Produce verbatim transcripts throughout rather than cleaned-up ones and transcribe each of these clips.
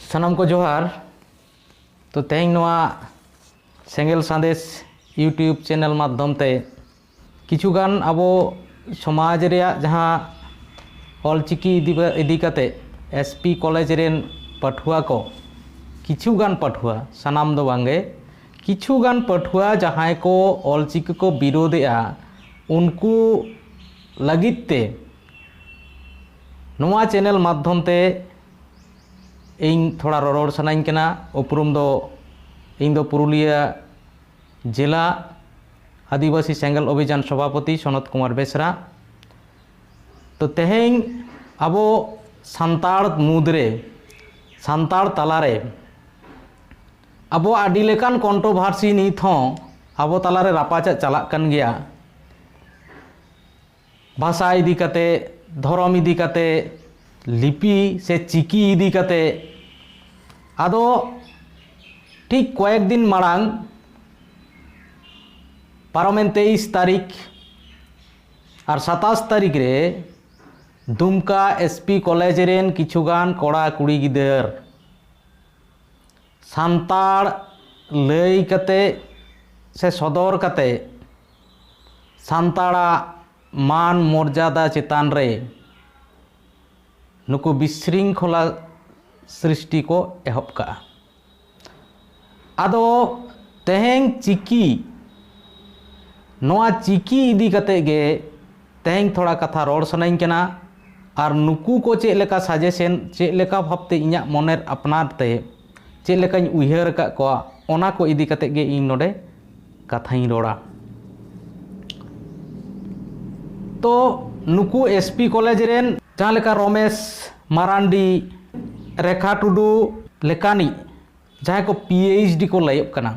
ᱥᱟᱱᱟᱢ ᱠᱚ ᱡᱚᱦᱟᱨ᱾ ᱛᱚ, ᱛᱮᱦᱮᱧ ᱱᱚᱣᱟ ᱥᱮᱸᱜᱮᱞ ᱥᱟᱸᱫᱮᱥ YouTube ᱪᱮᱱᱮᱞ ᱢᱟᱫᱽᱫᱷᱚᱢ ᱛᱮ ᱠᱤᱪᱷᱩᱜᱟᱱ ᱟᱵᱚ ᱥᱚᱢᱟᱡᱽ ᱨᱮᱭᱟᱜ ᱡᱟᱦᱟᱸ ᱚᱞᱪᱤᱠᱤ ᱤᱫᱤ ᱵᱟ- ᱤᱫᱤ ᱠᱟᱛᱮ ᱮᱥ ᱯᱤ ᱠᱚᱞᱮᱡᱽ ᱨᱮᱱ ᱯᱟᱹᱴᱷᱩᱣᱟᱹ ᱠᱚ, ᱠᱤᱪᱷᱩᱜᱟᱱ ᱯᱟᱹᱴᱷᱩᱣᱟᱹ, ᱥᱟᱱᱟᱢ ᱫᱚ ᱵᱟᱝᱜᱮ, ᱠᱤᱪᱷᱩᱜᱟᱱ ᱯᱟᱹᱴᱷᱩᱣᱟᱹ ᱡᱟᱦᱟᱸᱭ ᱠᱚ ᱚᱞᱪᱤᱠᱤ ᱠᱚ ᱵᱤᱨᱳᱫᱷᱮᱜᱼᱟ, ᱩᱱᱠᱩ ᱞᱟᱹᱜᱤᱫ ᱛᱮ ᱱᱚᱣᱟ ᱪᱮᱱᱮᱞ ᱢᱟᱫᱽᱫᱷᱚᱢ ᱛᱮ ᱤᱧ ᱛᱷᱚᱲᱟ ᱨᱚᱨᱚᱲ ᱥᱟᱱᱟᱧ ᱠᱟᱱᱟ᱾ ᱩᱯᱨᱩᱢ ᱫᱚ, ᱤᱧ ᱫᱚ ᱯᱩᱨᱩᱞᱤᱭᱟᱹ ᱡᱮᱞᱟ ᱟᱹᱫᱤᱵᱟᱹᱥᱤ ᱥᱮᱸᱜᱮᱞ ᱚᱵᱷᱤᱡᱟᱱ ᱥᱚᱵᱷᱟᱯᱚᱛᱤ ᱥᱚᱱᱚᱛ ᱠᱩᱢᱟᱨ ᱵᱮᱥᱨᱟ᱾ ᱛᱚ, ᱛᱮᱦᱮᱧ ᱟᱵᱚ ᱥᱟᱱᱛᱟᱲ ᱢᱩᱫᱽᱨᱮ, ᱥᱟᱱᱛᱟᱲ ᱛᱟᱞᱟᱨᱮ ᱟᱵᱚ ᱟᱹᱰᱤ ᱞᱮᱠᱟᱱ ᱠᱚᱱᱴᱨᱳᱵᱷᱟᱨᱥᱤ ᱱᱤᱛ ᱦᱚᱸ ᱟᱵᱚ ᱛᱟᱞᱟᱨᱮ ᱨᱟᱯᱟᱪᱟᱜ ᱪᱟᱞᱟᱜ ᱠᱟᱱ ᱜᱮᱭᱟ᱾ ᱵᱷᱟᱥᱟ ᱤᱫᱤ ᱠᱟᱛᱮ, ᱫᱷᱚᱨᱚᱢ ᱤᱫᱤ ᱠᱟᱛᱮ, ᱞᱤᱯᱤ ᱥᱮ ᱪᱤᱠᱤ ᱤᱫᱤ ᱠᱟᱛᱮ᱾ ᱟᱫᱚ ᱴᱷᱤᱠ ᱠᱚᱭᱮᱠ ᱫᱤᱱ ᱢᱟᱲᱟᱝ, ᱯᱟᱨᱚᱢᱮᱱ ᱛᱮᱭᱤᱥ ᱛᱟᱹᱨᱤᱠᱷ ᱟᱨ ᱥᱟᱛᱟᱥ ᱛᱟᱹᱨᱤᱠᱷ ᱨᱮ ᱫᱩᱢᱠᱟ ᱮᱥ ᱯᱤ ᱠᱚᱞᱮᱡᱽ ᱨᱮᱱ ᱠᱤᱪᱷᱩᱜᱟᱱ ᱠᱚᱲᱟ ᱠᱩᱲᱤ ᱜᱤᱫᱟᱹᱨ ᱥᱟᱱᱛᱟᱲ ᱞᱟᱹᱭ ᱠᱟᱛᱮ ᱥᱮ ᱥᱚᱫᱚᱨ ᱠᱟᱛᱮ ᱥᱟᱱᱛᱟᱲᱟᱜ ᱢᱟᱱ ᱢᱚᱨᱡᱟᱫᱟ ᱪᱮᱛᱟᱱ ᱨᱮ ᱱᱩᱠᱩ ᱵᱤᱥᱨᱤᱝᱠᱷᱚᱞᱟ ᱥᱨᱤᱥᱴᱤ ᱠᱚ ᱮᱦᱚᱵ ᱠᱟᱜᱼᱟ᱾ ᱟᱫᱚ ᱛᱮᱦᱮᱧ ᱪᱤᱠᱤ, ᱱᱚᱣᱟ ᱪᱤᱠᱤ ᱤᱫᱤ ᱠᱟᱛᱮ ᱜᱮ ᱛᱮᱦᱮᱧ ᱛᱷᱚᱲᱟ ᱠᱟᱛᱷᱟ ᱨᱚᱲ ᱥᱟᱱᱟᱧ ᱠᱟᱱᱟ᱾ ᱟᱨ ᱱᱩᱠᱩ ᱠᱚ ᱪᱮᱫ ᱞᱮᱠᱟ ᱥᱟᱡᱮᱥᱮᱱ, ᱪᱮᱫ ᱞᱮᱠᱟ ᱵᱷᱟᱵᱽᱛᱮ ᱤᱧᱟᱹᱜ ᱢᱚᱱᱮᱨ ᱟᱯᱱᱟᱨ ᱛᱮ ᱪᱮᱫ ᱞᱮᱠᱟᱧ ᱩᱭᱦᱟᱹᱨ ᱟᱠᱟᱫ ᱠᱚᱣᱟ, ᱚᱱᱟ ᱠᱚ ᱤᱫᱤ ᱠᱟᱛᱮ ᱜᱮ ᱤᱧ ᱱᱚᱰᱮ ᱠᱟᱛᱷᱟᱧ ᱨᱚᱲᱟ᱾ ᱛᱚ, ᱱᱩᱠᱩ ᱮᱥ ᱯᱤ ᱠᱚᱞᱮᱡᱽ ᱨᱮᱱ ᱡᱟᱦᱟᱸ ᱞᱮᱠᱟ ᱨᱚᱢᱮᱥ ᱢᱟᱨᱟᱱᱰᱤ, ᱨᱮᱠᱷᱟ ᱴᱩᱰᱩ ᱞᱮᱠᱟᱱᱤᱡ ᱡᱟᱦᱟᱸᱭ ᱠᱚ ᱯᱤ ᱮᱭᱤᱪ ᱰᱤ ᱠᱚ ᱞᱟᱹᱭᱚᱜ ᱠᱟᱱᱟ,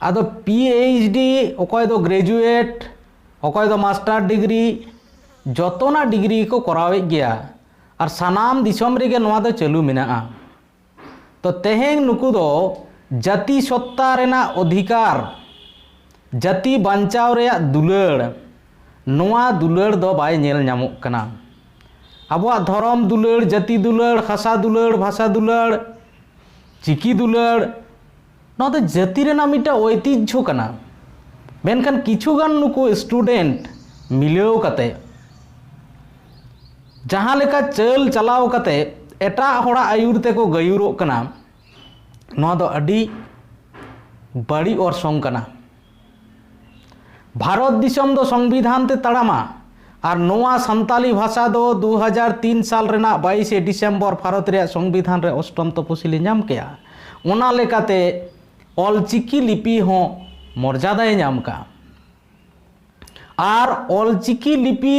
ᱟᱫᱚ ᱯᱤ ᱮᱭᱤᱪ ᱰᱤ, ᱚᱠᱚᱭ ᱫᱚ ᱜᱨᱮᱡᱩᱭᱮᱴ, ᱚᱠᱚᱭ ᱫᱚ ᱢᱟᱥᱴᱟᱨ ᱰᱤᱜᱽᱨᱤ, ᱡᱚᱛᱚᱱᱟᱜ ᱰᱤᱜᱽᱨᱤ ᱜᱮᱠᱚ ᱠᱚᱨᱟᱣᱮᱫ ᱜᱮᱭᱟ᱾ ᱟᱨ ᱥᱟᱱᱟᱢ ᱫᱤᱥᱚᱢ ᱨᱮᱜᱮ ᱱᱚᱣᱟ ᱫᱚ ᱪᱟᱹᱞᱩ ᱢᱮᱱᱟᱜᱼᱟ᱾ ᱛᱚ, ᱛᱮᱦᱮᱧ ᱱᱩᱠᱩ ᱫᱚ ᱡᱟᱹᱛᱤ ᱥᱚᱛᱛᱟ ᱨᱮᱱᱟᱜ ᱚᱫᱷᱤᱠᱟᱨ, ᱡᱟᱹᱛᱤ ᱵᱟᱧᱪᱟᱣ ᱨᱮᱭᱟᱜ ᱫᱩᱞᱟᱹᱲ, ᱱᱚᱣᱟ ᱫᱩᱞᱟᱹᱲ ᱫᱚ ᱵᱟᱭ ᱧᱮᱞ ᱧᱟᱢᱚᱜ ᱠᱟᱱᱟ᱾ ᱟᱵᱚᱣᱟᱜ ᱫᱷᱚᱨᱚᱢ ᱫᱩᱞᱟᱹᱲ, ᱡᱟᱹᱛᱤ ᱫᱩᱞᱟᱹᱲ, ᱦᱟᱥᱟ ᱫᱩᱞᱟᱹᱲ, ᱵᱷᱟᱥᱟ ᱫᱩᱞᱟᱹᱲ, ᱪᱤᱠᱤ ᱫᱩᱞᱟᱹᱲ, ᱱᱚᱣᱟ ᱫᱚ ᱡᱟᱹᱛᱤ ᱨᱮᱱᱟᱜ ᱢᱤᱫᱴᱟᱝ ᱳᱭᱛᱤᱡᱽᱡᱷᱚ ᱠᱟᱱᱟ᱾ ᱢᱮᱱᱠᱷᱟᱱ ᱠᱤᱪᱷᱩᱜᱟᱱ ᱱᱩᱠᱩ ᱥᱴᱩᱰᱮᱱᱴ ᱢᱤᱞᱟᱹᱣ ᱠᱟᱛᱮ ᱡᱟᱦᱟᱸ ᱞᱮᱠᱟ ᱪᱟᱹᱞ ᱪᱟᱞᱟᱣ ᱠᱟᱛᱮ ᱮᱴᱟᱜ ᱦᱚᱲᱟᱜ ᱟᱹᱭᱩᱨ ᱛᱮᱠᱚ ᱜᱟᱹᱭᱩᱨᱚᱜ ᱠᱟᱱᱟ, ᱱᱚᱣᱟ ᱫᱚ ᱟᱹᱰᱤ ᱵᱟᱹᱲᱤᱡ ᱚᱨᱥᱚᱝ ᱠᱟᱱᱟ᱾ ᱵᱷᱟᱨᱚᱛ ᱫᱤᱥᱚᱢ ᱫᱚ ᱥᱚᱝᱵᱤᱫᱷᱟᱱ ᱛᱮ ᱛᱟᱲᱟᱢᱟ, ᱟᱨ ᱱᱚᱣᱟ ᱥᱟᱱᱛᱟᱞᱤ ᱵᱷᱟᱥᱟ ᱫᱚ ᱫᱩ ᱦᱟᱡᱟᱨ ᱛᱤᱱ ᱥᱟᱞ ᱨᱮᱱᱟᱜ ᱵᱟᱭᱤᱥᱮ ᱰᱤᱥᱮᱢᱵᱚᱨ ᱵᱷᱟᱨᱚᱛ ᱨᱮᱭᱟᱜ ᱥᱚᱝᱵᱤᱫᱷᱟᱱ ᱨᱮ ᱚᱥᱴᱚᱢ ᱛᱚᱯᱚᱥᱤᱞᱮ ᱧᱟᱢ ᱠᱮᱜᱼᱟ᱾ ᱚᱱᱟ ᱞᱮᱠᱟᱛᱮ ᱚᱞᱪᱤᱠᱤ ᱞᱤᱯᱤ ᱦᱚᱸ ᱢᱚᱨᱡᱟᱫᱟᱭ ᱧᱟᱢ ᱠᱟᱜᱼᱟ᱾ ᱟᱨ ᱚᱞᱪᱤᱠᱤ ᱞᱤᱯᱤ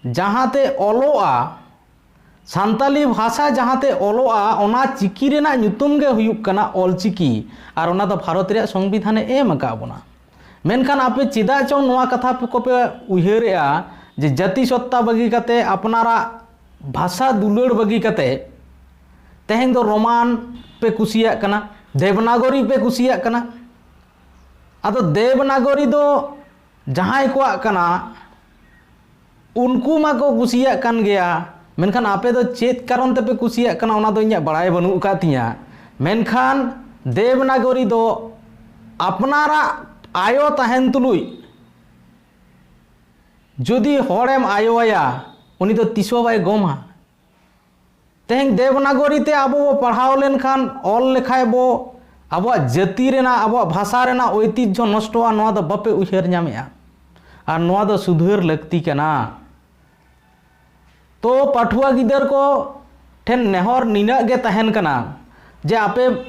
ᱡᱟᱦᱟᱸᱛᱮ ᱚᱞᱚᱜᱼᱟ, ᱥᱟᱱᱛᱟᱞᱤ ᱵᱷᱟᱥᱟ ᱡᱟᱦᱟᱸᱛᱮ ᱚᱞᱚᱜᱼᱟ, ᱚᱱᱟ ᱪᱤᱠᱤ ᱨᱮᱱᱟᱜ ᱧᱩᱛᱩᱢ ᱜᱮ ᱦᱩᱭᱩᱜ ᱠᱟᱱᱟ ᱚᱞᱪᱤᱠᱤ᱾ ᱟᱨ ᱚᱱᱟ ᱫᱚ ᱵᱷᱟᱨᱚᱛ ᱨᱮᱭᱟᱜ ᱥᱚᱝᱵᱤᱫᱷᱟᱱᱮ ᱮᱢ ᱟᱠᱟᱫ ᱵᱚᱱᱟ᱾ ᱢᱮᱱᱠᱷᱟᱱ ᱟᱯᱮ ᱪᱮᱫᱟᱜ ᱪᱚᱝ ᱱᱚᱣᱟ ᱠᱟᱛᱷᱟ ᱠᱚᱯᱮ ᱩᱭᱦᱟᱹᱨᱮᱜᱼᱟ ᱡᱮ ᱡᱟᱹᱛᱤ ᱥᱚᱛᱛᱟ ᱵᱟᱹᱜᱤ ᱠᱟᱛᱮ ᱟᱯᱱᱟᱨᱟᱜ ᱵᱷᱟᱥᱟ ᱫᱩᱞᱟᱹᱲ ᱵᱟᱹᱜᱤ ᱠᱟᱛᱮ ᱛᱮᱦᱮᱧ ᱫᱚ ᱨᱳᱢᱟᱱ ᱯᱮ ᱠᱩᱥᱤᱭᱟᱜ ᱠᱟᱱᱟ, ᱫᱮᱵᱽᱱᱟᱜᱚᱨᱤ ᱯᱮ ᱠᱩᱥᱤᱭᱟᱜ ᱠᱟᱱᱟ᱾ ᱟᱫᱚ ᱫᱮᱵᱽᱱᱟᱜᱚᱨᱤ ᱫᱚ ᱡᱟᱦᱟᱸᱭ ᱠᱚᱣᱟᱜ ᱠᱟᱱᱟ, ᱩᱱᱠᱩ ᱢᱟᱠᱚ ᱠᱩᱥᱤᱭᱟᱜ ᱠᱟᱱ ᱜᱮᱭᱟ, ᱢᱮᱱᱠᱷᱟᱱ ᱟᱯᱮ ᱫᱚ ᱪᱮᱫ ᱠᱟᱨᱚᱱ ᱛᱮᱯᱮ ᱠᱩᱥᱤᱭᱟᱜ ᱠᱟᱱᱟ, ᱚᱱᱟ ᱫᱚ ᱤᱧᱟᱹᱜ ᱵᱟᱲᱟᱭ ᱵᱟᱹᱱᱩᱜ ᱟᱠᱟᱫ ᱛᱤᱧᱟᱹ᱾ ᱢᱮᱱᱠᱷᱟᱱ ᱫᱮᱵᱽᱱᱟᱜᱚᱨᱤ ᱫᱚ ᱟᱯᱱᱟᱨᱟᱜ ᱟᱭᱳ ᱛᱟᱦᱮᱱ ᱛᱩᱞᱩᱡ ᱡᱩᱫᱤ ᱦᱚᱲᱮᱢ ᱟᱭᱳᱣᱟᱭᱟ, ᱩᱱᱤ ᱫᱚ ᱛᱤᱥ ᱦᱚᱸ ᱵᱟᱭ ᱜᱚᱢᱟ᱾ ᱛᱮᱦᱮᱧ ᱫᱮᱵᱽᱱᱟᱜᱚᱨᱤ ᱛᱮ ᱟᱵᱚ ᱵᱚ ᱯᱟᱲᱦᱟᱣ ᱞᱮᱱᱠᱷᱟᱱ, ᱚᱞ ᱞᱮᱠᱷᱟᱡ ᱵᱚ, ᱟᱵᱚᱣᱟᱜ ᱡᱟᱹᱛᱤ ᱨᱮᱱᱟᱜ, ᱟᱵᱚᱣᱟᱜ ᱵᱷᱟᱥᱟ ᱨᱮᱱᱟᱜ ᱳᱭᱛᱤᱡᱽᱡᱷᱚ ᱱᱚᱥᱴᱚᱜᱼᱟ, ᱱᱚᱣᱟ ᱫᱚ ᱵᱟᱯᱮ ᱩᱭᱦᱟᱹᱨ ᱧᱟᱢᱮᱜᱼᱟ᱾ ᱟᱨ ᱱᱚᱣᱟ ᱫᱚ ᱥᱩᱫᱷᱟᱹᱨ ᱞᱟᱹᱠᱛᱤ ᱠᱟᱱᱟ᱾ ᱛᱚ ᱯᱟᱹᱴᱷᱩᱣᱟᱹ ᱜᱤᱫᱟᱹᱨ ᱠᱚ ᱴᱷᱮᱱ ᱱᱮᱦᱚᱨ ᱱᱤᱱᱟᱹᱜ ᱜᱮ ᱛᱟᱦᱮᱱ ᱠᱟᱱᱟ ᱡᱮ ᱟᱯᱮ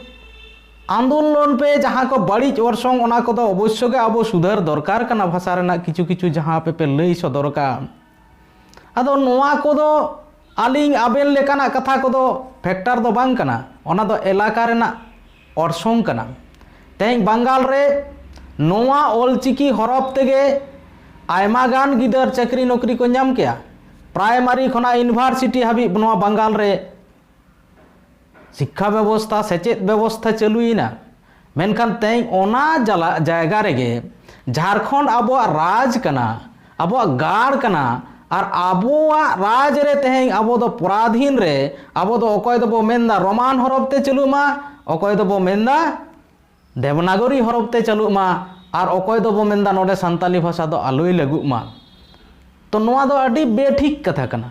ᱟᱱᱫᱳᱞᱚᱱ ᱯᱮ, ᱡᱟᱦᱟᱸ ᱠᱚ ᱵᱟᱹᱲᱤᱡ ᱚᱨᱥᱚᱝ, ᱚᱱᱟ ᱠᱚᱫᱚ ᱚᱵᱚᱥᱥᱚ ᱜᱮ ᱟᱵᱚ ᱥᱩᱫᱷᱟᱹᱨ ᱫᱚᱨᱠᱟᱨ ᱠᱟᱱᱟ᱾ ᱵᱷᱟᱥᱟ ᱨᱮᱱᱟᱜ ᱠᱤᱪᱷᱩ ᱠᱤᱪᱷᱩ ᱡᱟᱦᱟᱸ ᱟᱯᱮ ᱯᱮ ᱞᱟᱹᱭ ᱥᱚᱫᱚᱨ ᱠᱟᱜᱼᱟ, ᱟᱫᱚ ᱱᱚᱣᱟ ᱠᱚᱫᱚ ᱟᱹᱞᱤᱧ ᱟᱵᱮᱱ ᱞᱮᱠᱟᱱᱟᱜ ᱠᱟᱛᱷᱟ ᱠᱚᱫᱚ ᱯᱷᱮᱠᱴᱟᱨ ᱫᱚ ᱵᱟᱝ ᱠᱟᱱᱟ, ᱚᱱᱟ ᱫᱚ ᱮᱞᱟᱠᱟ ᱨᱮᱱᱟᱜ ᱚᱨᱥᱚᱝ ᱠᱟᱱᱟ᱾ ᱛᱮᱦᱮᱧ ᱵᱟᱝᱜᱟᱞ ᱨᱮ ᱱᱚᱣᱟ ᱚᱞᱪᱤᱠᱤ ᱦᱚᱨᱚᱯ ᱛᱮᱜᱮ ᱟᱭᱢᱟ ᱜᱟᱱ ᱜᱤᱫᱟᱹᱨ ᱪᱟᱹᱠᱨᱤ ᱱᱚᱠᱨᱤ ᱠᱚ ᱧᱟᱢ ᱠᱮᱜᱼᱟ᱾ ᱯᱨᱟᱭᱢᱟᱨᱤ ᱠᱷᱚᱱᱟᱜ ᱤᱭᱩᱱᱤᱵᱷᱟᱨᱥᱤᱴᱤ ᱦᱟᱹᱵᱤᱡ ᱱᱚᱣᱟ ᱵᱟᱝᱜᱟᱞ ᱨᱮ ᱥᱤᱠᱠᱷᱟ ᱵᱮᱵᱚᱥᱛᱷᱟ, ᱥᱮᱪᱮᱫ ᱵᱮᱵᱚᱥᱛᱷᱟ ᱪᱟᱹᱞᱩᱭᱮᱱᱟ᱾ ᱢᱮᱱᱠᱷᱟᱱ ᱛᱮᱦᱮᱧ ᱚᱱᱟ ᱡᱟᱞᱟ-, ᱡᱟᱭᱜᱟ ᱨᱮᱜᱮ ᱡᱷᱟᱲᱠᱷᱚᱸᱰ ᱟᱵᱚᱣᱟᱜ ᱨᱟᱡᱽ ᱠᱟᱱᱟ, ᱟᱵᱚᱣᱟᱜ ᱜᱟᱲ ᱠᱟᱱᱟ, ᱟᱨ ᱟᱵᱚᱣᱟᱜ ᱨᱟᱡᱽ ᱨᱮ ᱛᱮᱦᱮᱧ ᱟᱵᱚ ᱫᱚ ᱯᱚᱨᱟᱫᱷᱤᱱ ᱨᱮ ᱟᱵᱚ ᱫᱚ ᱚᱠᱚᱭ ᱫᱚᱵᱚ ᱢᱮᱱᱫᱟ ᱨᱳᱢᱟᱱ ᱦᱚᱨᱚᱯ ᱛᱮ ᱪᱟᱹᱞᱩᱜ ᱢᱟ, ᱚᱠᱚᱭ ᱫᱚᱵᱚ ᱢᱮᱱᱫᱟ ᱫᱮᱵᱽᱱᱟᱜᱚᱨᱤ ᱦᱚᱨᱚᱯ ᱛᱮ ᱪᱟᱹᱞᱩᱜ ᱢᱟ, ᱟᱨ ᱚᱠᱚᱭ ᱫᱚᱵᱚ ᱢᱮᱱᱫᱟ ᱱᱚᱰᱮ ᱥᱟᱱᱛᱟᱞᱤ ᱵᱷᱟᱥᱟ ᱫᱚ ᱟᱞᱚᱭ ᱞᱟᱹᱜᱩᱜ ᱢᱟ᱾ ᱛᱚ ᱱᱚᱣᱟ ᱫᱚ ᱟᱹᱰᱤ ᱵᱮᱴᱷᱤᱠ ᱠᱟᱛᱷᱟ ᱠᱟᱱᱟ,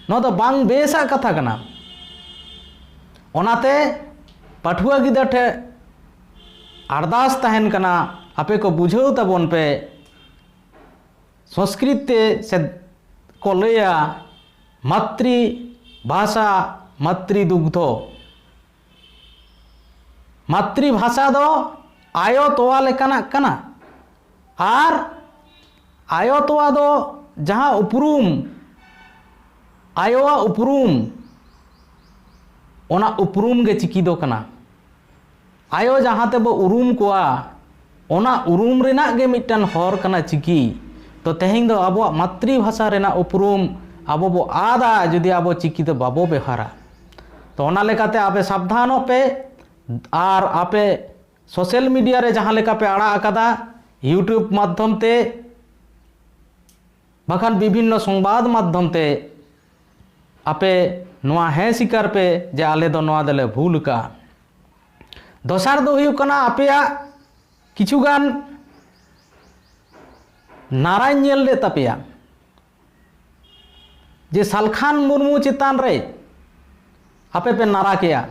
ᱱᱚᱣᱟ ᱫᱚ ᱵᱟᱝ ᱵᱮᱥᱟᱜ ᱠᱟᱛᱷᱟ ᱠᱟᱱᱟ᱾ ᱚᱱᱟᱛᱮ ᱯᱟᱹᱴᱷᱩᱣᱟᱹ ᱜᱤᱫᱟᱹᱨ ᱴᱷᱮᱱ ᱟᱨᱫᱟᱥ ᱛᱟᱦᱮᱱ ᱠᱟᱱᱟ, ᱟᱯᱮ ᱠᱚ ᱵᱩᱡᱷᱟᱹᱣ ᱛᱟᱵᱚᱱ ᱯᱮ᱾ ᱥᱚᱝᱥᱠᱨᱤᱛ ᱛᱮ ᱥᱮ ᱠᱚ ᱞᱟᱹᱭᱟ ᱢᱟᱛᱨᱤ ᱵᱷᱟᱥᱟ ᱢᱟᱛᱨᱤ ᱫᱩᱜᱽᱫᱷᱚ᱾ ᱢᱟᱛᱨᱤ ᱵᱷᱟᱥᱟ ᱫᱚ ᱟᱭᱳ ᱛᱚᱣᱟ ᱞᱮᱠᱟᱱᱟᱜ ᱠᱟᱱᱟ᱾ ᱟᱨ ᱟᱭᱳ ᱛᱚᱣᱟ ᱫᱚ ᱡᱟᱦᱟᱸ ᱩᱯᱨᱩᱢ, ᱟᱭᱳᱣᱟᱜ ᱩᱯᱨᱩᱢ, ᱚᱱᱟ ᱩᱯᱨᱩᱢ ᱜᱮ ᱪᱤᱠᱤ ᱫᱚ ᱠᱟᱱᱟ᱾ ᱟᱭᱳ ᱡᱟᱦᱟᱸ ᱛᱮᱵᱚ ᱩᱨᱩᱢ ᱠᱚᱣᱟ, ᱚᱱᱟ ᱩᱨᱩᱢ ᱨᱮᱱᱟᱜ ᱜᱮ ᱢᱤᱫᱴᱟᱝ ᱦᱚᱨ ᱠᱟᱱᱟ ᱪᱤᱠᱤ᱾ ᱛᱚ ᱛᱮᱦᱮᱧ ᱫᱚ ᱟᱵᱚᱣᱟᱜ ᱢᱟᱛᱨᱤ ᱵᱷᱟᱥᱟ ᱨᱮᱱᱟᱜ ᱩᱯᱨᱩᱢ ᱟᱵᱚ ᱵᱚ ᱟᱫᱟ, ᱡᱩᱫᱤ ᱟᱵᱚ ᱪᱤᱠᱤ ᱛᱮ ᱵᱟᱵᱚ ᱵᱮᱣᱦᱟᱨᱟ᱾ ᱛᱚ ᱚᱱᱟ ᱞᱮᱠᱟᱛᱮ ᱟᱯᱮ ᱥᱟᱵᱫᱷᱟᱱᱚᱜ ᱯᱮ᱾ ᱟᱨ ᱟᱯᱮ ᱥᱳᱥᱟᱞ ᱢᱤᱰᱤᱭᱟ ᱨᱮ ᱡᱟᱦᱟᱸ ᱞᱮᱠᱟ ᱯᱮ ᱟᱲᱟᱜ ᱟᱠᱟᱫᱟ, YouTube ᱢᱟᱫᱽᱫᱷᱚᱢ ᱛᱮ, ᱵᱟᱠᱷᱟᱱ ᱵᱤᱵᱷᱤᱱᱱᱚ ᱥᱚᱝᱵᱟᱫ ᱢᱟᱫᱽᱫᱷᱚᱢ ᱛᱮ ᱟᱯᱮ ᱱᱚᱣᱟ ᱦᱮᱸ ᱥᱤᱠᱟᱨ ᱯᱮ ᱡᱮ ᱟᱞᱮ ᱫᱚ ᱱᱚᱣᱟ ᱫᱚᱞᱮ ᱵᱷᱩᱞ ᱟᱠᱟᱫᱼᱟ᱾ ᱫᱚᱥᱟᱨ ᱫᱚ ᱦᱩᱭᱩᱜ ᱠᱟᱱᱟ, ᱟᱯᱮᱭᱟᱜ ᱠᱤᱪᱷᱩᱜᱟᱱ ᱱᱟᱨᱟᱧ ᱧᱮᱞ ᱞᱮᱫ ᱛᱟᱯᱮᱭᱟ ᱡᱮ ᱥᱟᱞᱠᱷᱟᱱ ᱢᱩᱨᱢᱩ ᱪᱮᱛᱟᱱ ᱨᱮ ᱟᱯᱮ ᱯᱮ ᱱᱟᱨᱟ ᱠᱮᱭᱟ᱾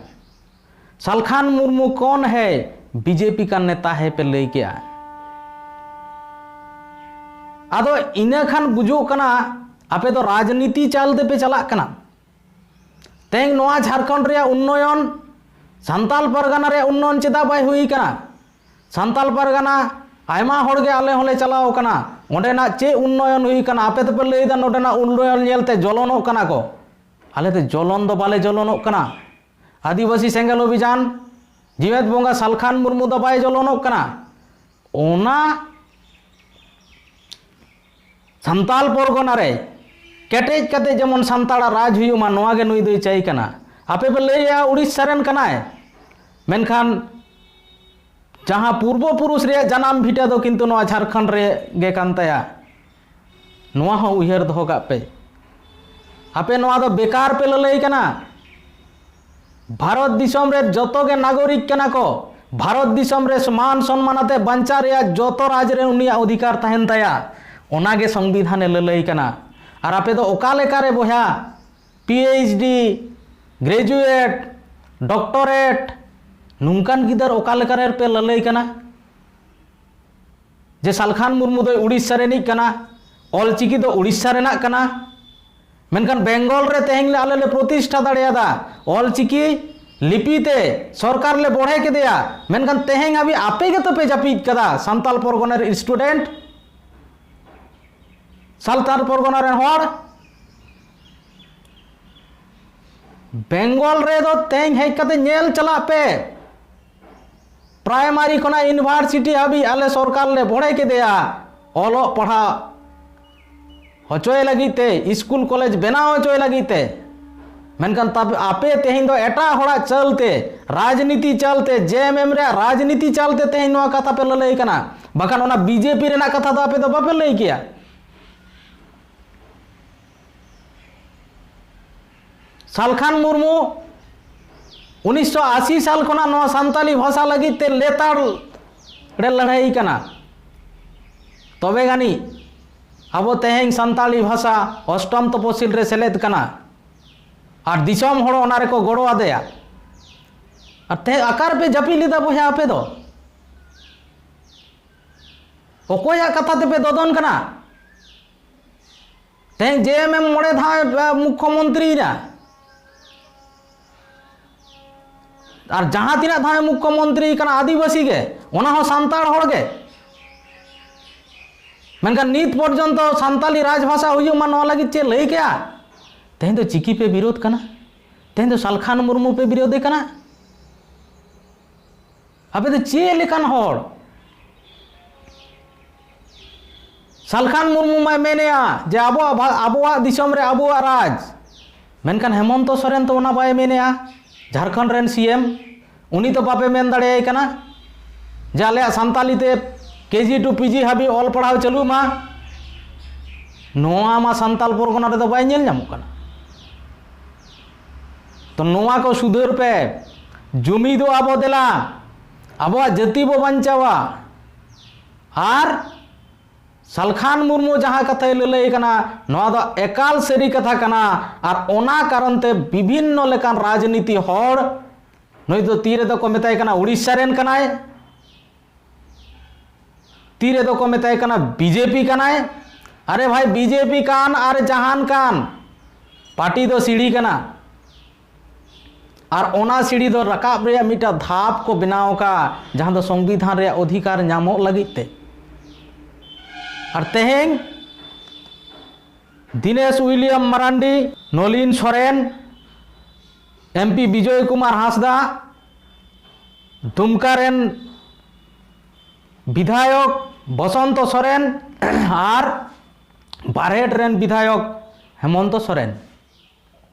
ᱥᱟᱞᱠᱷᱟᱱ ᱢᱩᱨᱢᱩ ᱠᱚᱱ ᱦᱮ, ᱵᱤᱡᱮᱯᱤ ᱠᱟ ᱱᱮᱛᱟ ᱦᱮ ᱯᱮ ᱞᱟᱹᱭ ᱠᱮᱜᱼᱟ᱾ ᱟᱫᱚ ᱤᱱᱟᱹ ᱠᱷᱟᱱ ᱵᱩᱡᱩᱜ ᱠᱟᱱᱟ ᱟᱯᱮ ᱫᱚ ᱨᱟᱡᱽᱱᱤᱛᱤ ᱪᱟᱞ ᱛᱮᱯᱮ ᱪᱟᱞᱟᱜ ᱠᱟᱱᱟ᱾ ᱛᱮᱦᱮᱧ ᱱᱚᱣᱟ ᱡᱷᱟᱲᱠᱷᱚᱸᱰ ᱨᱮᱭᱟᱜ ᱩᱱᱱᱚᱭᱚᱱ, ᱥᱟᱱᱛᱟᱞ ᱯᱟᱨᱜᱟᱱᱟ ᱨᱮᱭᱟᱜ ᱩᱱᱱᱚᱭᱚᱱ ᱪᱮᱫᱟᱜ ᱵᱟᱭ ᱦᱩᱭ ᱠᱟᱱᱟ? ᱥᱟᱱᱛᱟᱞ ᱯᱟᱨᱜᱟᱱᱟ ᱟᱭᱢᱟ ᱦᱚᱲ ᱜᱮ ᱟᱞᱮ ᱦᱚᱸᱞᱮ ᱪᱟᱞᱟᱣ ᱠᱟᱱᱟ, ᱚᱸᱰᱮᱱᱟᱜ ᱪᱮᱫ ᱩᱱᱱᱚᱭᱚᱱ ᱦᱩᱭ ᱠᱟᱱᱟ? ᱟᱯᱮ ᱫᱚᱯᱮ ᱞᱟᱹᱭᱫᱟ ᱱᱚᱸᱰᱮᱱᱟᱜ ᱩᱱᱱᱚᱭᱚᱱ ᱧᱮᱞᱛᱮ ᱡᱚᱞᱚᱱᱚᱜ ᱠᱟᱱᱟ ᱠᱚ᱾ ᱟᱞᱮ ᱫᱚ ᱡᱚᱞᱚᱱ ᱫᱚ ᱵᱟᱞᱮ ᱡᱚᱞᱚᱱᱚᱜ ᱠᱟᱱᱟ᱾ ᱟᱹᱫᱤᱵᱟᱹᱥᱤ ᱥᱮᱸᱜᱮᱞ ᱚᱵᱷᱤᱡᱟᱱ, ᱡᱤᱣᱮᱫ ᱵᱚᱸᱜᱟ ᱥᱟᱞᱠᱷᱟᱱ ᱢᱩᱨᱢᱩ ᱫᱚ ᱵᱟᱭ ᱡᱚᱞᱚᱱᱚᱜ ᱠᱟᱱᱟ᱾ ᱚᱱᱟ ᱥᱟᱱᱛᱟᱞ ᱯᱚᱨᱜᱚᱱᱟ ᱨᱮ ᱠᱮᱴᱮᱡ ᱠᱟᱛᱮ ᱡᱮᱢᱚᱱ ᱥᱟᱱᱛᱟᱲᱟᱜ ᱨᱟᱡᱽ ᱦᱩᱭᱩᱜ ᱢᱟ, ᱱᱚᱣᱟ ᱜᱮ ᱱᱩᱭ ᱫᱚᱭ ᱪᱟᱹᱭ ᱠᱟᱱᱟ᱾ ᱟᱯᱮ ᱯᱮ ᱞᱟᱹᱭᱮᱜᱼᱟ ᱩᱲᱤᱥᱥᱟ ᱨᱮᱱ ᱠᱟᱱᱟᱭ, ᱢᱮᱱᱠᱷᱟᱱ ᱡᱟᱦᱟᱸ ᱯᱩᱨᱵᱚ ᱯᱩᱨᱩᱥ ᱨᱮᱭᱟᱜ ᱡᱟᱱᱟᱢ ᱵᱷᱤᱴᱟᱹ ᱫᱚ ᱠᱤᱱᱛᱩ ᱱᱚᱣᱟ ᱡᱷᱟᱲᱠᱷᱚᱸᱰ ᱨᱮ ᱜᱮ ᱠᱟᱱ ᱛᱟᱭᱟ᱾ ᱱᱚᱣᱟ ᱦᱚᱸ ᱩᱭᱦᱟᱹᱨ ᱫᱚᱦᱚ ᱠᱟᱜ ᱯᱮ, ᱟᱯᱮ ᱱᱚᱣᱟ ᱫᱚ ᱵᱮᱠᱟᱨ ᱯᱮ ᱞᱟᱹᱞᱟᱹᱭ ᱠᱟᱱᱟ᱾ ᱵᱷᱟᱨᱚᱛ ᱫᱤᱥᱚᱢ ᱨᱮ ᱡᱚᱛᱚ ᱜᱮ ᱱᱟᱜᱚᱨᱤᱠ ᱠᱟᱱᱟ ᱠᱚ᱾ ᱵᱷᱟᱨᱚᱛ ᱫᱤᱥᱚᱢ ᱨᱮ ᱥᱚᱢᱟᱱ ᱥᱚᱱᱢᱟᱱ ᱟᱛᱮ ᱵᱟᱧᱪᱟᱣ ᱨᱮᱭᱟᱜ ᱡᱚᱛᱚ ᱨᱟᱡᱽ ᱨᱮ ᱩᱱᱤᱭᱟᱜ ᱚᱫᱷᱤᱠᱟᱨ ᱛᱟᱦᱮᱱ ᱛᱟᱭᱟ᱾ ᱚᱱᱟ ᱜᱮ ᱥᱚᱝᱵᱤᱫᱷᱟᱱ ᱮ ᱞᱟᱹᱞᱟᱹᱭ ᱠᱟᱱᱟ᱾ ᱟᱨ ᱟᱯᱮ ᱫᱚ ᱚᱠᱟ ᱞᱮᱠᱟ ᱨᱮ ᱵᱚᱭᱦᱟ, P H D, graduate, doctorate, ᱱᱚᱝᱠᱟᱱ ᱜᱤᱫᱟᱹᱨ ᱚᱠᱟ ᱞᱮᱠᱟ ᱨᱮ ᱯᱮ ᱞᱟᱹᱞᱟᱹᱭ ᱠᱟᱱᱟ? ᱡᱮ ᱥᱟᱞᱠᱷᱟᱱ ᱢᱩᱨᱢᱩ ᱫᱚᱭ ᱩᱲᱤᱥᱥᱟ ᱨᱤᱱᱤᱡ ᱠᱟᱱᱟ, ᱚᱞᱪᱤᱠᱤ ᱫᱚ ᱩᱲᱤᱥᱥᱟ ᱨᱮᱱᱟᱜ ᱠᱟᱱᱟ, ᱢᱮᱱᱠᱷᱟᱱ ᱵᱮᱝᱜᱚᱞ ᱨᱮ ᱛᱮᱦᱮᱧ ᱞᱮ, ᱟᱞᱮ ᱞᱮ ᱯᱨᱚᱛᱤᱥᱴᱷᱟ ᱫᱟᱲᱮᱭᱟᱫᱟ, ᱚᱞᱪᱤᱠᱤ ᱞᱤᱯᱤ ᱛᱮ ᱥᱚᱨᱠᱟᱨ ᱞᱮ ᱵᱚᱲᱦᱮ ᱠᱮᱫᱮᱭᱟ, ᱢᱮᱱᱠᱷᱟᱱ ᱛᱮᱦᱮᱧ ᱦᱟᱹᱵᱤᱡ ᱟᱯᱮ ᱜᱮᱛᱚ ᱯᱮ ᱡᱟᱹᱯᱤᱫ ᱠᱟᱫᱟ, ᱥᱟᱱᱛᱟᱞ ᱯᱚᱨᱜᱚᱱᱟ ᱨᱮᱱ ᱥᱴᱩᱰᱮᱱᱴ, ᱥᱟᱱᱛᱟᱞ ᱯᱚᱨᱜᱚᱱᱟ ᱨᱮᱱ ᱦᱚᱲ᱾ ᱵᱮᱝᱜᱚᱞ ᱨᱮᱫᱚ ᱛᱮᱦᱮᱧ ᱦᱮᱡ ᱠᱟᱛᱮ ᱧᱮᱞ ᱪᱟᱞᱟᱜ ᱯᱮ, ᱯᱨᱟᱭᱢᱟᱨᱤ ᱠᱷᱚᱱᱟᱜ ᱤᱭᱩᱱᱤᱵᱷᱟᱨᱥᱤᱴᱤ ᱦᱟᱹᱵᱤᱡ ᱟᱞᱮ ᱥᱚᱨᱠᱟᱨ ᱞᱮ ᱵᱚᱲᱦᱮ ᱠᱮᱫᱮᱭᱟ, ᱚᱞᱚᱜ ᱯᱟᱲᱦᱟᱜ ᱦᱚᱪᱚᱭ ᱞᱟᱹᱜᱤᱫ ᱛᱮ, ᱥᱠᱩᱞ ᱠᱚᱞᱮᱡᱽ ᱵᱮᱱᱟᱣ ᱦᱚᱪᱚᱭ ᱞᱟᱹᱜᱤᱫ ᱛᱮ᱾ ᱢᱮᱱᱠᱷᱟᱱ ᱛᱟᱯ-, ᱟᱯᱮ ᱛᱮᱦᱮᱧ ᱫᱚ ᱮᱴᱟᱜ ᱦᱚᱲᱟᱜ ᱪᱟᱞᱛᱮ, ᱨᱟᱡᱽᱱᱤᱛᱤ ᱪᱟᱞᱛᱮ, ᱡᱮ ᱮᱢ ᱮᱢ ᱨᱮᱭᱟᱜ ᱨᱟᱡᱽᱱᱤᱛᱤ ᱪᱟᱞᱛᱮ ᱛᱮᱦᱮᱧ ᱱᱚᱣᱟ ᱠᱟᱛᱷᱟ ᱯᱮ ᱞᱟᱹᱞᱟᱹᱭ ᱠᱟᱱᱟ, ᱵᱟᱠᱷᱟᱱ ᱚᱱᱟ ᱵᱤᱡᱮᱯᱤ ᱨᱮᱱᱟᱜ ᱠᱟᱛᱷᱟ ᱫᱚ ᱟᱯᱮ ᱫᱚ ᱵᱟᱯᱮ ᱞᱟᱹᱭ ᱠᱮᱭᱟ᱾ ᱥᱟᱞᱠᱷᱟᱱ ᱢᱩᱨᱢᱩ ᱩᱱᱤᱥᱥᱚ ᱟᱥᱤ ᱥᱟᱞ ᱠᱷᱚᱱᱟᱜ ᱱᱚᱣᱟ ᱥᱟᱱᱛᱟᱞᱤ ᱵᱷᱟᱥᱟ ᱞᱟᱹᱜᱤᱫ ᱛᱮ ᱞᱮᱛᱟᱲ ᱨᱮ ᱞᱟᱹᱲᱦᱟᱹᱭ ᱠᱟᱱᱟ᱾ ᱛᱚᱵᱮ ᱟᱹᱱᱤᱡ ᱟᱵᱚ ᱛᱮᱦᱮᱧ ᱥᱟᱱᱛᱟᱲᱤ ᱵᱷᱟᱥᱟ ᱚᱥᱴᱚᱢ ᱛᱚᱯᱚᱥᱤᱞ ᱨᱮ ᱥᱮᱞᱮᱫ ᱠᱟᱱᱟ ᱟᱨ ᱫᱤᱥᱚᱢ ᱦᱚᱲ ᱚᱱᱟ ᱨᱮᱠᱚ ᱜᱚᱲᱚ ᱟᱫᱮᱭᱟ᱾ ᱟᱨ ᱛᱮᱦᱮᱧ ᱚᱠᱟ ᱨᱮᱯᱮ ᱡᱟᱹᱯᱤᱫ ᱞᱮᱫᱟ ᱵᱚᱭᱦᱟ ᱟᱯᱮ ᱫᱚ? ᱚᱠᱚᱭᱟᱜ ᱠᱟᱛᱷᱟ ᱛᱮᱯᱮ ᱫᱚᱫᱚᱱ ᱠᱟᱱᱟ? ᱛᱮᱦᱮᱧ ᱡᱮ ᱮᱢ ᱮᱢ ᱢᱚᱬᱮ ᱫᱷᱟᱣ ᱢᱩᱠᱠᱷᱚ ᱢᱚᱱᱛᱨᱤᱭᱮᱱᱟ, ᱟᱨ ᱡᱟᱦᱟᱸ ᱛᱤᱱᱟᱹᱜ ᱫᱷᱟᱣ ᱢᱩᱠᱠᱷᱚ ᱢᱚᱱᱛᱨᱤ ᱠᱟᱱᱟ ᱟᱹᱫᱤᱵᱟᱹᱥᱤ ᱜᱮ, ᱚᱱᱟ ᱦᱚᱸ ᱥᱟᱱᱛᱟᱲ ᱦᱚᱲ ᱜᱮ᱾ ᱢᱮᱱᱠᱷᱟᱱ ᱱᱤᱛ ᱯᱚᱨᱡᱚᱱᱛᱚ ᱥᱟᱱᱛᱟᱞᱤ ᱨᱟᱡᱽᱵᱷᱟᱥᱟ ᱦᱩᱭᱩᱜ ᱢᱟ, ᱱᱚᱣᱟ ᱞᱟᱹᱜᱤᱫ ᱪᱮᱫ ᱞᱟᱹᱭ ᱠᱮᱜᱼᱟ? ᱛᱮᱦᱮᱧ ᱫᱚ ᱪᱤᱠᱤ ᱯᱮ ᱵᱤᱨᱳᱫᱷ ᱠᱟᱱᱟ, ᱛᱮᱦᱮᱧ ᱫᱚ ᱥᱟᱞᱠᱷᱟᱱ ᱢᱩᱨᱢᱩ ᱯᱮ ᱵᱤᱨᱳᱫᱷᱮ ᱠᱟᱱᱟ᱾ ᱟᱯᱮ ᱫᱚ ᱪᱮᱫ ᱞᱮᱠᱟᱱ ᱦᱚᱲ? ᱥᱟᱞᱠᱷᱟᱱ ᱢᱩᱨᱢᱩ ᱢᱟᱭ ᱢᱮᱱᱮᱜᱼᱟ ᱡᱮ ᱟᱵᱚᱣᱟᱜ ᱵᱷᱟ-, ᱟᱵᱚᱣᱟᱜ ᱫᱤᱥᱚᱢ ᱨᱮ ᱟᱵᱚᱣᱟᱜ ᱨᱟᱡᱽ, ᱢᱮᱱᱠᱷᱟᱱ ᱦᱮᱢᱚᱱᱛᱚ ᱥᱚᱨᱮᱱ ᱛᱚ ᱚᱱᱟ ᱵᱟᱭ ᱢᱮᱱᱮᱜᱼᱟ᱾ ᱡᱷᱟᱲᱠᱷᱚᱸᱰ ᱨᱮᱱ ᱥᱤ ᱮᱢ, ᱩᱱᱤ ᱫᱚ ᱵᱟᱯᱮ ᱢᱮᱱ ᱫᱟᱲᱮᱭᱟᱭ ᱠᱟᱱᱟ ᱡᱮ ᱟᱞᱮᱭᱟᱜ ᱥᱟᱱᱛᱟᱞᱤ ᱛᱮ ᱠᱮ ᱡᱤ ᱴᱩ ᱯᱤ ᱡᱤ ᱦᱟᱹᱵᱤᱡ ᱚᱞ ᱯᱟᱲᱦᱟᱣ ᱪᱟᱹᱞᱩᱜ ᱢᱟ᱾ ᱱᱚᱣᱟ ᱢᱟ ᱥᱟᱱᱛᱟᱞ ᱯᱚᱨᱜᱚᱱᱟ ᱨᱮᱫᱚ ᱵᱟᱭ ᱧᱮᱞ ᱧᱟᱢᱚᱜ ᱠᱟᱱᱟ᱾ ᱛᱚ ᱱᱚᱣᱟ ᱠᱚ ᱥᱩᱫᱷᱟᱹᱨ ᱯᱮ, ᱡᱩᱢᱤᱫᱚᱜ ᱟᱵᱚ ᱫᱮᱞᱟ, ᱟᱵᱚᱣᱟᱜ ᱡᱟᱹᱛᱤ ᱵᱚ ᱵᱟᱧᱪᱟᱣᱟ᱾ ᱟᱨ ᱥᱟᱞᱠᱷᱟᱱ ᱢᱩᱨᱢᱩ ᱡᱟᱦᱟᱸ ᱠᱟᱛᱷᱟᱭ ᱞᱟᱹᱞᱟᱹᱭ ᱠᱟᱱᱟ, ᱱᱚᱣᱟ ᱫᱚ ᱮᱠᱟᱞ ᱥᱟᱹᱨᱤ ᱠᱟᱛᱷᱟ ᱠᱟᱱᱟ᱾ ᱟᱨ ᱚᱱᱟ ᱠᱟᱨᱚᱱ ᱛᱮ ᱵᱤᱵᱷᱤᱱᱱᱚ ᱞᱮᱠᱟᱱ ᱨᱟᱡᱽᱱᱤᱛᱤ ᱦᱚᱲ, ᱱᱩᱭ ᱫᱚ ᱛᱤ ᱨᱮᱫᱚ ᱠᱚ ᱢᱮᱛᱟᱭ ᱠᱟᱱᱟ ᱩᱲᱤᱥᱥᱟ ᱨᱮᱱ ᱠᱟᱱᱟᱭ, ᱛᱤ ᱨᱮᱫᱚ ᱠᱚ ᱢᱮᱛᱟᱭ ᱠᱟᱱᱟ ᱵᱤᱡᱮᱯᱤ ᱠᱟᱱᱟᱭ᱾ ᱟᱨᱮ ᱵᱷᱟᱭ, ᱵᱤᱡᱮᱯᱤ ᱠᱟᱱ ᱟᱨ ᱡᱟᱦᱟᱱ ᱠᱟᱱ, ᱯᱟᱨᱴᱤ ᱫᱚ ᱥᱤᱲᱤ ᱠᱟᱱᱟ᱾ ᱟᱨ ᱚᱱᱟ ᱥᱤᱲᱤ ᱫᱚ ᱨᱟᱠᱟᱵ ᱨᱮᱭᱟᱜ ᱢᱤᱫᱴᱟᱝ ᱫᱷᱟᱯ ᱠᱚ ᱵᱮᱱᱟᱣ ᱟᱠᱟᱫ, ᱡᱟᱦᱟᱸ ᱫᱚ ᱥᱚᱝᱵᱤᱫᱷᱟᱱ ᱨᱮᱭᱟᱜ ᱚᱫᱷᱤᱠᱟᱨ ᱧᱟᱢᱚᱜ ᱞᱟᱹᱜᱤᱫ ᱛᱮ᱾ ᱟᱨ ᱛᱮᱦᱮᱧ ᱫᱤᱱᱮᱥ ᱩᱭᱞᱤᱭᱟᱢ ᱢᱟᱨᱟᱱᱰᱤ, ᱱᱚᱞᱤᱱ ᱥᱚᱨᱮᱱ, ᱮᱢᱯᱤ ᱵᱤᱡᱚᱭ ᱠᱩᱢᱟᱨ ᱦᱟᱸᱥᱫᱟ, ᱫᱩᱢᱠᱟ ᱨᱮᱱ ᱵᱤᱫᱷᱟᱭᱚᱠ ᱵᱚᱥᱚᱱᱛᱚ ᱥᱚᱨᱮᱱ ᱟᱨ ᱵᱟᱨᱦᱮᱴ ᱨᱮᱱ ᱵᱤᱫᱷᱟᱭᱚᱠ ᱦᱮᱢᱚᱱᱛᱚ ᱥᱚᱨᱮᱱ,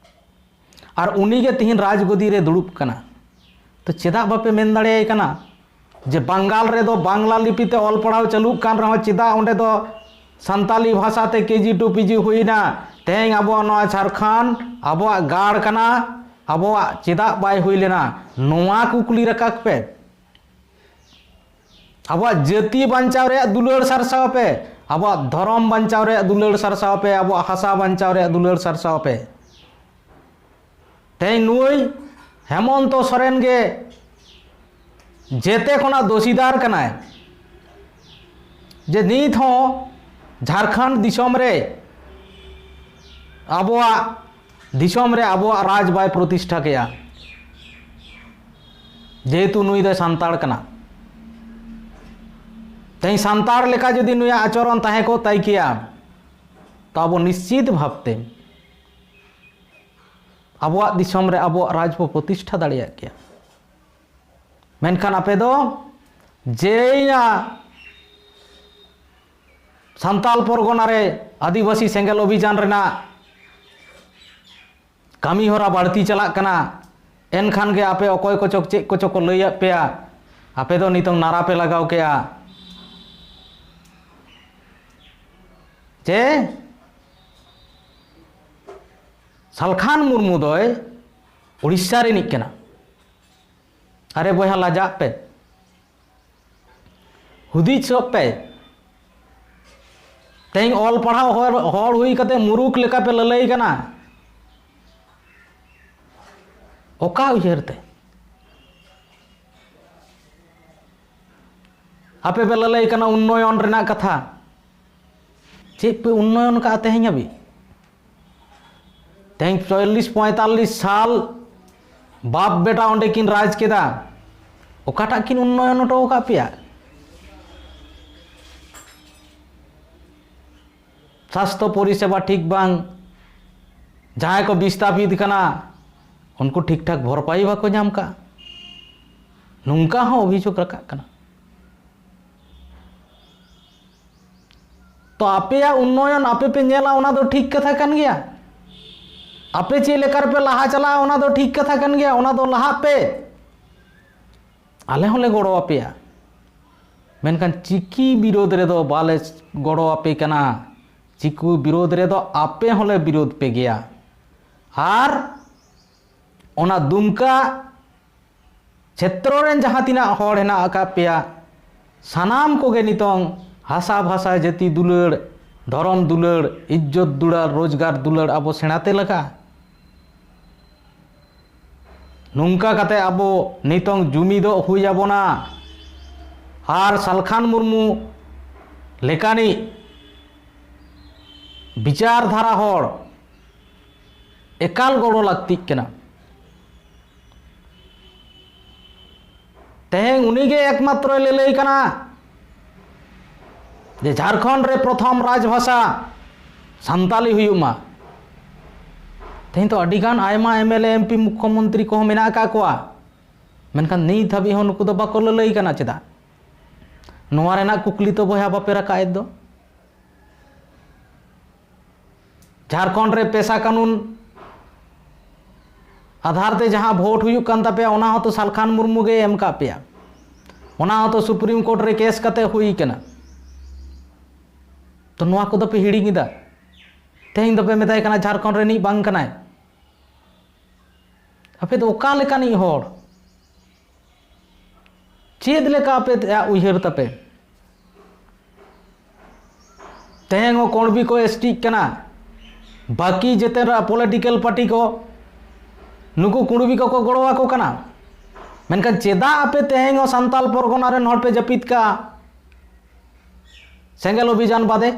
ᱟᱨ ᱩᱱᱤᱜᱮ ᱛᱤᱦᱤᱧ ᱨᱟᱡᱽᱜᱚᱫᱤ ᱨᱮ ᱫᱩᱲᱩᱵ ᱠᱟᱱᱟ᱾ ᱛᱚ ᱪᱮᱫᱟᱜ ᱵᱟᱯᱮ ᱢᱮᱱ ᱫᱟᱲᱮᱭᱟᱭ ᱠᱟᱱᱟ ᱡᱮ ᱵᱟᱝᱜᱟᱞ ᱨᱮᱫᱚ ᱵᱟᱝᱞᱟ ᱞᱤᱯᱤ ᱛᱮ ᱚᱞ ᱯᱟᱲᱦᱟᱣ ᱪᱟᱹᱞᱩᱜ ᱠᱟᱱ ᱨᱮᱦᱚᱸ ᱪᱮᱫᱟᱜ ᱚᱸᱰᱮ ᱫᱚ ᱥᱟᱱᱛᱟᱞᱤ ᱵᱷᱟᱥᱟ ᱛᱮ ᱠᱮᱡᱤ ᱴᱩ ᱯᱤᱡᱤ ᱦᱩᱭᱱᱟ? ᱛᱮᱦᱮᱧ ᱟᱵᱚᱣᱟᱜ ᱱᱚᱣᱟ ᱡᱷᱟᱲᱠᱷᱚᱸᱰ ᱟᱵᱚᱣᱟᱜ ᱜᱟᱲ ᱠᱟᱱᱟ, ᱟᱵᱚᱣᱟᱜ ᱪᱮᱫᱟᱜ ᱵᱟᱭ ᱦᱩᱭ ᱞᱮᱱᱟ? ᱱᱚᱣᱟ ᱠᱩᱠᱞᱤ ᱨᱟᱠᱟᱵ ᱯᱮ᱾ ᱟᱵᱚᱣᱟᱜ ᱡᱟᱹᱛᱤ ᱵᱟᱧᱪᱟᱣ ᱨᱮᱭᱟᱜ ᱫᱩᱞᱟᱹᱲ ᱥᱟᱨᱥᱟᱣ ᱯᱮ, ᱟᱵᱚᱣᱟᱜ ᱫᱷᱚᱨᱚᱢ ᱵᱟᱧᱪᱟᱣ ᱨᱮᱭᱟᱜ ᱫᱩᱞᱟᱹᱲ ᱥᱟᱨᱥᱟᱣ ᱯᱮ, ᱟᱵᱚᱣᱟᱜ ᱦᱟᱥᱟ ᱵᱟᱧᱪᱟᱣ ᱨᱮᱭᱟᱜ ᱫᱩᱞᱟᱹᱲ ᱥᱟᱨᱥᱟᱣ ᱯᱮ᱾ ᱛᱮᱦᱮᱧ ᱱᱩᱭ ᱦᱮᱢᱚᱱᱛᱚ ᱥᱚᱨᱮᱱ ᱜᱮ ᱡᱮᱛᱮ ᱠᱷᱚᱱᱟᱜ ᱫᱳᱥᱤᱫᱟᱨ ᱠᱟᱱᱟᱭ ᱡᱮ ᱱᱤᱛ ᱦᱚᱸ ᱡᱷᱟᱲᱠᱷᱚᱸᱰ ᱫᱤᱥᱚᱢ ᱨᱮ ᱟᱵᱚᱣᱟᱜ ᱫᱤᱥᱚᱢ ᱨᱮ ᱟᱵᱚᱣᱟᱜ ᱨᱟᱡᱽ ᱵᱟᱭ ᱯᱨᱚᱛᱤᱥᱴᱷᱟ ᱠᱮᱭᱟ, ᱡᱮᱦᱮᱛᱩ ᱱᱩᱭ ᱫᱚᱭ ᱥᱟᱱᱛᱟᱲ ᱠᱟᱱᱟ᱾ ᱛᱮᱦᱮᱧ ᱥᱟᱱᱛᱟᱲ ᱞᱮᱠᱟ ᱡᱩᱫᱤ ᱱᱩᱭᱟᱜ ᱟᱪᱚᱨᱚᱱ ᱛᱟᱦᱮᱸ ᱠᱚᱜ ᱛᱟᱭ ᱠᱮᱭᱟ, ᱛᱚ ᱟᱵᱚ ᱱᱤᱥᱪᱤᱛ ᱵᱷᱟᱵᱽᱛᱮ ᱟᱵᱚᱣᱟᱜ ᱫᱤᱥᱚᱢ ᱨᱮ ᱟᱵᱚᱣᱟᱜ ᱨᱟᱡᱽ ᱵᱚ ᱯᱨᱚᱛᱤᱥᱴᱷᱟ ᱫᱟᱲᱮᱭᱟᱜ ᱠᱮᱭᱟ᱾ ᱢᱮᱱᱠᱷᱟᱱ ᱟᱯᱮ ᱫᱚ ᱡᱮᱭᱟ ᱥᱟᱱᱛᱟᱞ ᱯᱚᱨᱜᱚᱱᱟ ᱨᱮ ᱟᱹᱫᱤᱵᱟᱹᱥᱤ ᱥᱮᱸᱜᱮᱞ ᱚᱵᱷᱤᱡᱟᱱ ᱨᱮᱱᱟᱜ ᱠᱟᱹᱢᱤ ᱦᱚᱨᱟ ᱵᱟᱹᱲᱛᱤ ᱪᱟᱞᱟᱜ ᱠᱟᱱᱟ, ᱮᱱᱠᱷᱟᱱ ᱜᱮ ᱟᱯᱮ ᱚᱠᱚᱭ ᱠᱚᱪᱚ ᱪᱮᱫ ᱠᱚᱪᱚ ᱠᱚ ᱞᱟᱹᱭᱟᱫ ᱯᱮᱭᱟ, ᱟᱯᱮ ᱫᱚ ᱱᱤᱛᱚᱝ ᱱᱟᱨᱟ ᱯᱮ ᱞᱟᱜᱟᱣ ᱠᱮᱜᱼᱟ᱾ ᱪᱮ ᱥᱟᱞᱠᱷᱟᱱ ᱢᱩᱨᱢᱩ ᱫᱚᱭ ᱩᱲᱤᱥᱥᱟ ᱨᱤᱱᱤᱡ ᱠᱟᱱᱟ᱾ ᱟᱨᱮ ᱵᱚᱭᱦᱟ, ᱞᱟᱡᱟᱜ ᱯᱮ, ᱦᱩᱫᱤᱥᱚᱜ ᱯᱮ᱾ ᱛᱮᱦᱮᱧ ᱚᱞ ᱯᱟᱲᱦᱟᱣ ᱦᱚᱲ, ᱦᱚᱲ ᱦᱩᱭ ᱠᱟᱛᱮ ᱢᱩᱨᱩᱠ ᱞᱮᱠᱟ ᱯᱮ ᱞᱟᱹᱞᱟᱹᱭ ᱠᱟᱱᱟ᱾ ᱚᱠᱟ ᱩᱭᱦᱟᱹᱨ ᱛᱮ? ᱟᱯᱮ ᱯᱮ ᱞᱟᱹᱞᱟᱹᱭ ᱠᱟᱱᱟ ᱩᱱᱱᱚᱭᱚᱱ ᱨᱮᱱᱟᱜ ᱠᱟᱛᱷᱟ᱾ ᱪᱮᱫ ᱯᱮ ᱩᱱᱱᱚᱭᱚᱱ ᱠᱟᱜᱼᱟ ᱛᱮᱦᱮᱧ ᱦᱟᱹᱵᱤᱡ? ᱛᱮᱦᱮᱧ ᱪᱚᱞᱞᱤᱥ ᱯᱚᱸᱭᱛᱟᱞᱞᱤᱥ ᱥᱟᱞ ᱵᱟᱯ ᱵᱮᱴᱟ ᱚᱸᱰᱮ ᱠᱤᱱ ᱨᱟᱡᱽ ᱠᱮᱫᱟ, ᱚᱠᱟᱴᱟᱜ ᱠᱤᱱ ᱩᱱᱱᱚᱭᱚᱱ ᱦᱚᱴᱚ ᱟᱠᱟᱫ ᱯᱮᱭᱟ? ᱥᱟᱥᱛᱷᱚ ᱯᱚᱨᱤᱥᱮᱵᱟ ᱴᱷᱤᱠ ᱵᱟᱝ, ᱡᱟᱦᱟᱸᱭ ᱠᱚ ᱵᱤᱥᱛᱟᱯᱤᱛ ᱠᱟᱱᱟ ᱩᱱᱠᱩ ᱴᱷᱤᱠ ᱴᱷᱟᱠ ᱵᱷᱚᱨᱯᱟᱭᱤ ᱵᱟᱠᱚ ᱧᱟᱢ ᱠᱟᱜᱼᱟ᱾ ᱱᱚᱝᱠᱟ ᱦᱚᱸ ᱚᱵᱷᱤᱡᱳᱜᱽ ᱨᱟᱠᱟᱵ ᱠᱟᱱᱟ᱾ ᱛᱚ ᱟᱯᱮᱭᱟᱜ ᱩᱱᱱᱚᱭᱚᱱ ᱟᱯᱮ ᱯᱮ ᱧᱮᱞᱟ, ᱚᱱᱟ ᱫᱚ ᱴᱷᱤᱠ ᱠᱟᱛᱷᱟ ᱠᱟᱱ ᱜᱮᱭᱟ᱾ ᱟᱯᱮ ᱪᱮᱫ ᱞᱮᱠᱟ ᱨᱮᱯᱮ ᱞᱟᱦᱟ ᱪᱟᱞᱟᱜᱼᱟ, ᱚᱱᱟ ᱫᱚ ᱴᱷᱤᱠ ᱠᱟᱛᱷᱟ ᱠᱟᱱ ᱜᱮᱭᱟ, ᱚᱱᱟ ᱫᱚ ᱞᱟᱦᱟᱜ ᱯᱮ, ᱟᱞᱮ ᱦᱚᱸᱞᱮ ᱜᱚᱲᱚ ᱟᱯᱮᱭᱟ᱾ ᱢᱮᱱᱠᱷᱟᱱ ᱪᱤᱠᱤ ᱵᱤᱨᱳᱫᱷ ᱨᱮᱫᱚ ᱵᱟᱞᱮ ᱜᱚᱲᱚ ᱟᱯᱮ ᱠᱟᱱᱟ᱾ ᱪᱤᱠᱤ ᱵᱤᱨᱳᱫᱷ ᱨᱮᱫᱚ ᱟᱯᱮ ᱦᱚᱸᱞᱮ ᱵᱤᱨᱳᱫᱷ ᱯᱮ ᱜᱮᱭᱟ᱾ ᱟᱨ ᱚᱱᱟ ᱫᱩᱢᱠᱟ ᱪᱷᱮᱛᱨᱚ ᱨᱮᱱ ᱡᱟᱦᱟᱸ ᱛᱤᱱᱟᱹᱜ ᱦᱚᱲ ᱦᱮᱱᱟᱜ ᱟᱠᱟᱫ ᱯᱮᱭᱟ, ᱥᱟᱱᱟᱢ ᱠᱚᱜᱮ ᱱᱤᱛᱚᱝ ᱦᱟᱥᱟ ᱵᱷᱟᱥᱟ, ᱡᱟᱹᱛᱤ ᱫᱩᱞᱟᱹᱲ, ᱫᱷᱚᱨᱚᱢ ᱫᱩᱞᱟᱹᱲ, ᱤᱡᱽᱡᱚᱛ ᱫᱩᱞᱟᱹᱲ, ᱨᱳᱡᱽᱜᱟᱨ ᱫᱩᱞᱟᱹᱲ ᱟᱵᱚ ᱥᱮᱬᱟ ᱛᱮ ᱞᱟᱜᱟᱜᱼᱟ᱾ ᱱᱚᱝᱠᱟ ᱠᱟᱛᱮ ᱟᱵᱚ ᱱᱤᱛᱚᱝ ᱡᱩᱢᱤᱫᱚᱜ ᱦᱩᱭ ᱟᱵᱚᱱᱟ᱾ ᱟᱨ ᱥᱟᱞᱠᱷᱟᱱ ᱢᱩᱨᱢᱩ ᱞᱮᱠᱟᱱᱤᱡ ᱵᱤᱪᱟᱨ ᱫᱷᱟᱨᱟ ᱦᱚᱲ ᱮᱠᱟᱞ ᱜᱚᱲᱚ ᱞᱟᱹᱠᱛᱤᱜ ᱠᱟᱱᱟ᱾ ᱛᱮᱦᱮᱧ ᱩᱱᱤᱜᱮ ᱮᱠᱢᱟᱛᱨᱚᱭ ᱞᱟᱹᱞᱟᱹᱭ ᱠᱟᱱᱟ ᱡᱮ ᱡᱷᱟᱲᱠᱷᱚᱸᱰ ᱨᱮ ᱯᱨᱚᱛᱷᱚᱢ ᱨᱟᱡᱽᱵᱷᱟᱥᱟ ᱥᱟᱱᱛᱟᱞᱤ ᱦᱩᱭᱩᱜ ᱢᱟ᱾ ᱛᱮᱦᱮᱧ ᱛᱚ ᱟᱹᱰᱤᱜᱟᱱ ᱟᱭᱢᱟ M L A, M P, ᱢᱩᱠᱠᱷᱚᱢᱚᱱᱛᱨᱤ ᱠᱚᱦᱚᱸ ᱢᱮᱱᱟᱜ ᱟᱠᱟᱫ ᱠᱚᱣᱟ, ᱢᱮᱱᱠᱷᱟᱱ ᱱᱤᱛ ᱦᱟᱹᱵᱤᱡ ᱦᱚᱸ ᱱᱩᱠᱩ ᱫᱚ ᱵᱟᱠᱚ ᱞᱟᱹᱞᱟᱹᱭ ᱠᱟᱱᱟ᱾ ᱪᱮᱫᱟᱜ? ᱱᱚᱣᱟ ᱨᱮᱱᱟᱜ ᱠᱩᱠᱞᱤ ᱛᱚ ᱵᱚᱭᱦᱟ ᱵᱟᱯᱮ ᱨᱟᱠᱟᱵᱮᱫ ᱫᱚ᱾ ᱡᱷᱟᱲᱠᱷᱚᱸᱰ ᱨᱮ ᱯᱮᱥᱟ ᱠᱟᱹᱱᱩᱱ ᱟᱫᱷᱟᱨ ᱛᱮ ᱡᱟᱦᱟᱸ ᱵᱷᱳᱴ ᱦᱩᱭᱩᱜ ᱠᱟᱱ ᱛᱟᱯᱮᱭᱟ, ᱚᱱᱟ ᱦᱚᱸᱛᱚ ᱥᱟᱞᱠᱷᱟᱱ ᱢᱩᱨᱢᱩ ᱜᱮ ᱮᱢ ᱠᱟᱜ ᱯᱮᱭᱟ, ᱚᱱᱟ ᱦᱚᱸᱛᱚ ᱥᱩᱯᱨᱤᱢ ᱠᱳᱨᱴ ᱨᱮ ᱠᱮᱥ ᱠᱟᱛᱮ ᱦᱩᱭ ᱠᱟᱱᱟ᱾ ᱛᱚ ᱱᱚᱣᱟ ᱠᱚᱫᱚ ᱯᱮ ᱦᱤᱲᱤᱧ ᱮᱫᱟ᱾ ᱛᱮᱦᱮᱧ ᱫᱚᱯᱮ ᱢᱮᱛᱟᱭ ᱠᱟᱱᱟ ᱡᱷᱟᱲᱠᱷᱚᱸᱰ ᱨᱤᱱᱤᱡ ᱵᱟᱝ ᱠᱟᱱᱟᱭ, ᱟᱯᱮ ᱫᱚ ᱚᱠᱟ ᱞᱮᱠᱟᱱᱤᱡ ᱦᱚᱲ? ᱪᱮᱫ ᱞᱮᱠᱟ ᱟᱯᱮᱭᱟᱜ ᱩᱭᱦᱟᱹᱨ ᱛᱟᱯᱮ? ᱛᱮᱦᱮᱧ ᱦᱚᱸ ᱠᱩᱬᱵᱤ ᱠᱚ ᱮᱥᱴᱤᱜ ᱠᱟᱱᱟ, ᱵᱟᱹᱠᱤ ᱡᱮᱛᱮ ᱨᱟ-, ᱯᱚᱞᱤᱴᱤᱠᱮᱞ ᱯᱟᱨᱴᱤ ᱠᱚ ᱱᱩᱠᱩ ᱠᱩᱬᱵᱤ ᱠᱚᱠᱚ ᱜᱚᱲᱚ ᱟᱠᱚ ᱠᱟᱱᱟ᱾ ᱢᱮᱱᱠᱷᱟᱱ ᱪᱮᱫᱟᱜ ᱟᱯᱮ ᱛᱮᱦᱮᱧ ᱦᱚᱸ ᱥᱟᱱᱛᱟᱞ ᱯᱚᱨᱜᱚᱱᱟ ᱨᱮᱱ ᱦᱚᱲ ᱯᱮ ᱡᱟᱹᱯᱤᱫ ᱠᱟᱜᱼᱟ ᱥᱮᱸᱜᱮᱞ ᱚᱵᱷᱤᱡᱟᱱ ᱵᱟᱫᱮ?